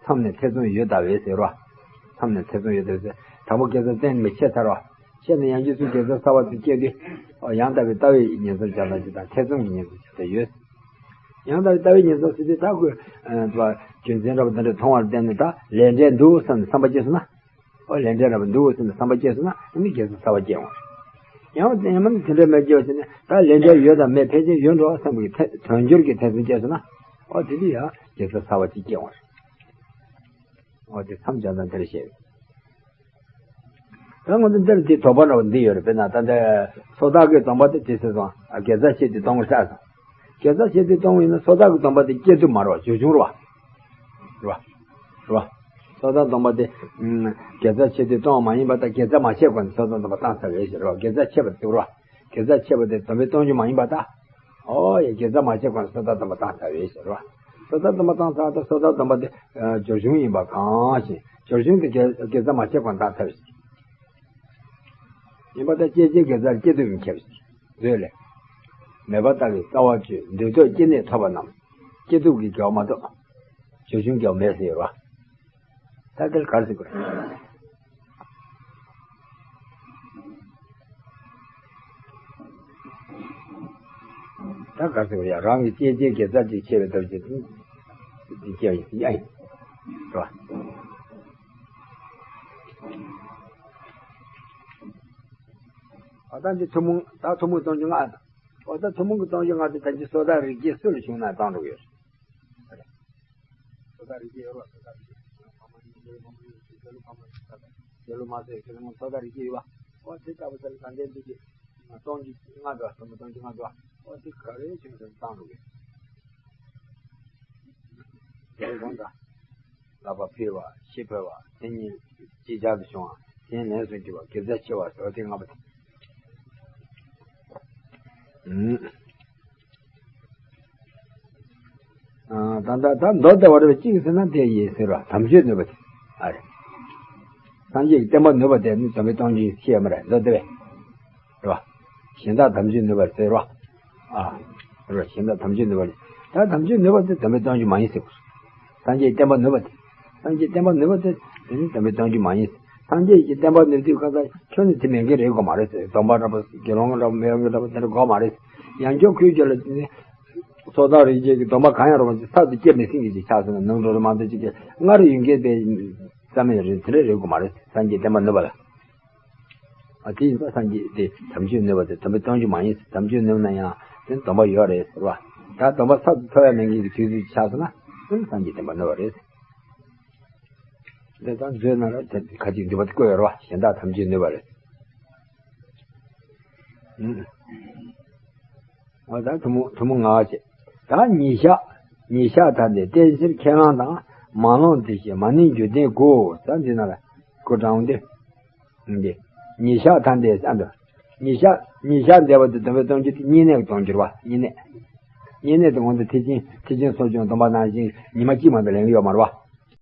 མཚམས་ནས་ཐེ་ཚོམ་ཡོད་ལྟ་བུའི་ཟེར་བ། མཚམས་ནས་ཐེ་ཚོམ་ཡོད་ལྟ་བུའི་ཟེར། དང་པོ་དགེ་རྩ་གཏན་ནས་ཆད་ཚར་བ། ཆད་ནས་ཡང་བསྐྱར་ཚུར་དགེ་རྩ་གསར་བ་དེ་སྐྱེས་དུས། ཨོ། ཡང་དག་པའི་ལྟ་བའི་ཉེར་འཚོ་བྱ་སྟངས་ཅིག་དང་ཐེ་ཚོམ་གྱི་ཉེར་འཚོ་བྱ་སྟངས་ཡོད། ཡང་དག་པའི་ལྟ་བའི་ཉེར་འཚོ་ཟེར་དུས་ད་ཁོས། ཨ། རྒྱུ་མཚན་འདྲ་པོ་དེ་འདྲ་མཐོང་བར་བརྟེན་ནས་ད་ལས་འབྲས་འདུག་བསམ་ནས་བསམ་པ་སྐྱེས་སོང་ན། ཨོ། ལས་འབྲས་འདྲ་པོ་འདུག་བསམ་ནས་བསམ་པ་སྐྱེས་སོང་ན་ཨ་ནི་དགེ་རྩ་གསར་བ་སྐྱེ་འོང་། ཡང་ཡང་མིན་དེ་འདྲ་མེད་སྐྱེས་པ་ཟེར་ནས་ད་ལས་འབྲས་ཡོད་དང་མེད་ཕལ་ཆེར་ཡོད་འགྲོ་བསམ་གྱི་ཐེ་དོན་སྦྱོར་གྱི་ཐེ་ཚོམ་སྐྱེས་སོང་ན། ཨོ། དེ་དུས་ཡང་དགེ་རྩ་གསར་བ་ཅིག་སྐྱེ་འོང་། ཨོ། དེ་མཚམས་སྦྱར་སྟངས་དེ་འདྲ་བཤད། ད་ང་ཚོ་འདིར་དེ་དོགས་པ་འདྲ་བོ་འདི་ཡོད་རེད། དཔེར་ན་ད་ལྟ་སོ་ཐར་གྱི་སྡོམ་པ་དེ་དེ་ཟེར་སོང་། ཨ། དགེ་རྩ་བྱས་ཏེ་གཏོང་བར་བྱ་སོང་། དགེ་རྩ་བྱས་ཏེ་གཏོང་བ་ཡིན་ན་སོ་ཐར་གྱི་སྡོམ་པ་དེ་སྐྱེ་ཐབས་མ་རེད་བ། སྦྱོར་བྱུང་རེད་བ། རེད་བ། རེད་བ། སོ་ཐར་སྡོམ་པ་དེ། ཨ། དགེ་རྩ་བྱས་ཏེ་གཏོང་བ་མ་ཡིན་པ་དང་དགེ་རྩ་མ་བྱས་གོང་ནས་སོ་ཐར་སྡོམ་པ་བཏང་ཚར་བའི་ཕྱིར་རེད་བ། དགེ་རྩ་ཆད་པ་དེ་རེད་བ། དགེ་རྩ་ཆད་པ་དེ་སྡོམ་པས་གཏོང་རྒྱུ་མ་ཡིན་པ་དང་། ཨོ་ཡ། དགེ་རྩ་མ་བྱས་གོང་ནས་སོ་ཐར་སྡོམ་པ་བཏང་ཚར་བའི་ཕྱིར་རེད་བ། སོ་ཐར་སྡོམ་པ་བཏང་ཚར་དང་སོ་ཐར་སྡོམ་པ་དེ། ཨ། སྦྱོར་བྱུང་ཡིན་པ་གང་ཞིག་སྦྱོར་བྱུང་དེ་དགེ་དགེ་རྩ་མ་བྱས་གོང་བཏང་ཚར་བའི་ཕྱིར། ཡིན་པ་དང་སྐྱེད་བྱེད་དགེ་རྩར་སྐྱེ་ཐབས་མི་ཁྱབ་ཟེར། མཛོད་ལས། མེད་པ་ལྟ་བུའི་རྩ་བ་བཅད། འདོད་དོན་སྐྱེ་གནས་ཐོབ་པ་རྣམས། སྐྱེ་ཐབས་ཀྱི་དགེ་བ་མ་གཏོགས། སྦྱོར་བྱུང་དགེ་བ་མེད་ཟེར་ཡོད་རེད་བ། ད་འདིར་ག་རེ་ཟེར་དགོས་རེད། ད་ག་རེ་ཟེར་དགོས་རེད། ཡ། རང་གི་སྐྱེད་བྱེད་དགེ་རྩ་ཅིག་ཆད་པའི་ཐབས་ཅིག་དེ་སྐྱེ་བ་ཡིན་ཡ་ཡིན། རེད་བ། ཨ། ད་འདི་ཐུན་མོང་། ད་ཐུན་མོང་གི་སྟོང་ཆ་ལྔ་དང་། ཨོ། ད་ཐུན་མོང་གི་སྟོང་ཆ་ལྔ་དེ་ད་འདི་སོ་ཐར་རིགས་བརྒྱད་སུ་ལ་བྱུང་ན་བཏང་འགྲོ་གི་ཡོད་རེད། སོ་ཐར་རིགས་བརྒྱད་ཡོད་རེད་བ། སོ་ཐར་རིགས་བརྒྱད། ཕ་མ་ཡིན་ནའི་མ་མ་ཡིན་ནའི་སྐྱེ་ལུགས་མ་ཟད་སྐྱེ་ལུགས་མ་ཟད་སྐྱེ་ལུགས་སོ་ཐར་རིགས་བརྒྱད་ཡོད་བ། ཨོ། དེ་ལྟ་བུ་ཟེར་ལ་ད་འདི་འདི་གི་སྟོང་ཆ་ལྔ་འདུག་ཐུན་མོང་སྟོང་ཆ་ལྔ་འདུག་ཨོ། དེ་ག་རེ་བྱུང་ཟེར་བཏང་འགྲོ་གི་ཡོད། དེ་རིང་དགོངས་དག་ལག་པ་འཕེལ་བ། ཤི་འཕོས་པ། མཚན་ཉིད་ཅིག་ཅར་དུ་བྱུང་བ། མཚན་ལན་གསུམ་གྱུར་པ། དགེ་རྩ་ཆེ་བ་ཟེར་བ་དེ་ལྔ་པོ་དེ། ཨུམ། ཨ། ད་ད་ད་མདོ་སྡེ་པ་རེད་པ། གཅིག་ཟེར་ན་དེ་ཡིན་ཟེར་བ། དམ་ཆོས་ནུས་པ་དེ། ཨ་རེད། སངས་རྒྱས་ཀྱི་བསྟན་པ་ནུས་པ་དེ་ནི་སྡོམ་པས་གཏོང་རྒྱུ་ཡིན་ཟེར་ཡོད་མ་རེད། མདོ་སྡེ་པས། རེད་བ། གཞན་དག་དམ་ཆོས་ནུས་པར་ཟེར་བ། ཨ། རེད་བ། གཞན་དག་དམ་ཆོས་ནུས་པར། ད་དམ་ཆོས་ནུས་པ་དེ་སྡོམ་པས་གཏོང་རྒྱུ་མ་ཡིན་ཟེར་བ། སངས་རྒྱས་བསྟན་པ་ནུས་པ་དེ། སངས་རྒྱས་བསྟན་པ་ནུས་པ་དེ་དེ་ནི་སྡོམ་པས་གཏོང་རྒྱུ་མ་ཡིན། སངས་རྒྱས་ཀྱི་བསྟན་པ་ནུས་དུས་ཁ་ས་ཁྱོད་ནི་དེ་མེད་མཁན་རེད་དགོས་མ་རེད་ཟེར། སྡོམ་པ་འདྲ་པོ་དགེ་སློང་འདྲ་པོ་མེད་མཁན་འདྲ་པོ་དེ་འདྲ་དགོས་མ་རེད། ཡང་བསྐྱར་ཁོའི་རྒྱུད་ལ་དེ་ནི་སོ་ཐར་རིགས་བརྒྱད་ཀྱི་སྡོམ་པ་གང་ཡང་རུང་བ་ཅིག་ཚར་དུ་སྐྱེ་མི་སྲིད་མཁན་ཅིག་ཆགས་སོང་ན། ནང་འགྲོ་རུ་མ་འགྲོ་ཅིག་གི་སྔར་ཡོད་མཁན་དེ་རྩ་མེད་རེད། དེ་འདྲ་རེད་དགོས་མ་རེད། སངས་རྒྱས་བསྟན་པ་ནུས་པ་ལ། ཨ། དེ་ཡིན་ཙང་སངས་རྒྱས་དེ་དམ་ཆོས་ནུས་པ་དེ་སྡོམ་པས་གཏོང་རྒྱུ་མ་ཡིན། དམ་ཆོས་ནུས་ན་ཡང་དེ་སྡོམ་པ་ཡོད་རེད་ཟེར་བ། ད་སྡོམ་པ་ཚར་དུ་ཐོབ་ཡ་མེད་མཁན་གྱི་དུས་ཚོད་ཆགས་སོང་ན་དེ་ནི་སངས་རྒྱས་བསྟན་པ་ནུས་པ་རེད། དེ་ད་མཛོད་ནང་ལ་དེ་ཁ་ཅིག་འདུས་པ་དེ་བཀོད་ཡོད་རེད་བ། གཞན་དག་དམ་ཆོས་ནུས་པ་རེད། ཨུམ། འོ། ད་ཐུན་མོང་ཐུན་མོང་ལྔ་བ་བྱས། ད་ཉིད་བཤགས། ཉིད་བཤགས་ཐ་དད་བསྟེན་ཕྱིར་ཁས་བླངས་དང་། མ་ལོངས་དེ་བཞིན་མ་ནིང་རྒྱུ་ལྡན་དགུ་ཟེར་འདི་ན་ལ་སྐུ་དྲང་འདི། འདི། ཉིད་བཤགས་ཐ་དད་ཟེར་འདི། ཉིད་བཤགས། ཉིད་བཤགས་འདས་པ་དེ་སྡོམ་པས་གཏོང་རྒྱུ་དེ་བསྙེན་གནས་ཀྱི་གཏོང་རྒྱུ་རེད་བ། བསྙེན་གནས། བསྙེན་གནས་དེ་ང་ཚོ་ཐེག་ཆེན། ཐེག་ཆེན་ཚོགས་ཆུང་སྡོམ་པ་ནང་བཞིན་ཉི་མ་གཅིག་མ་གཏོགས་ལེན་གྱི་ཡོད་མ་རེད་བ།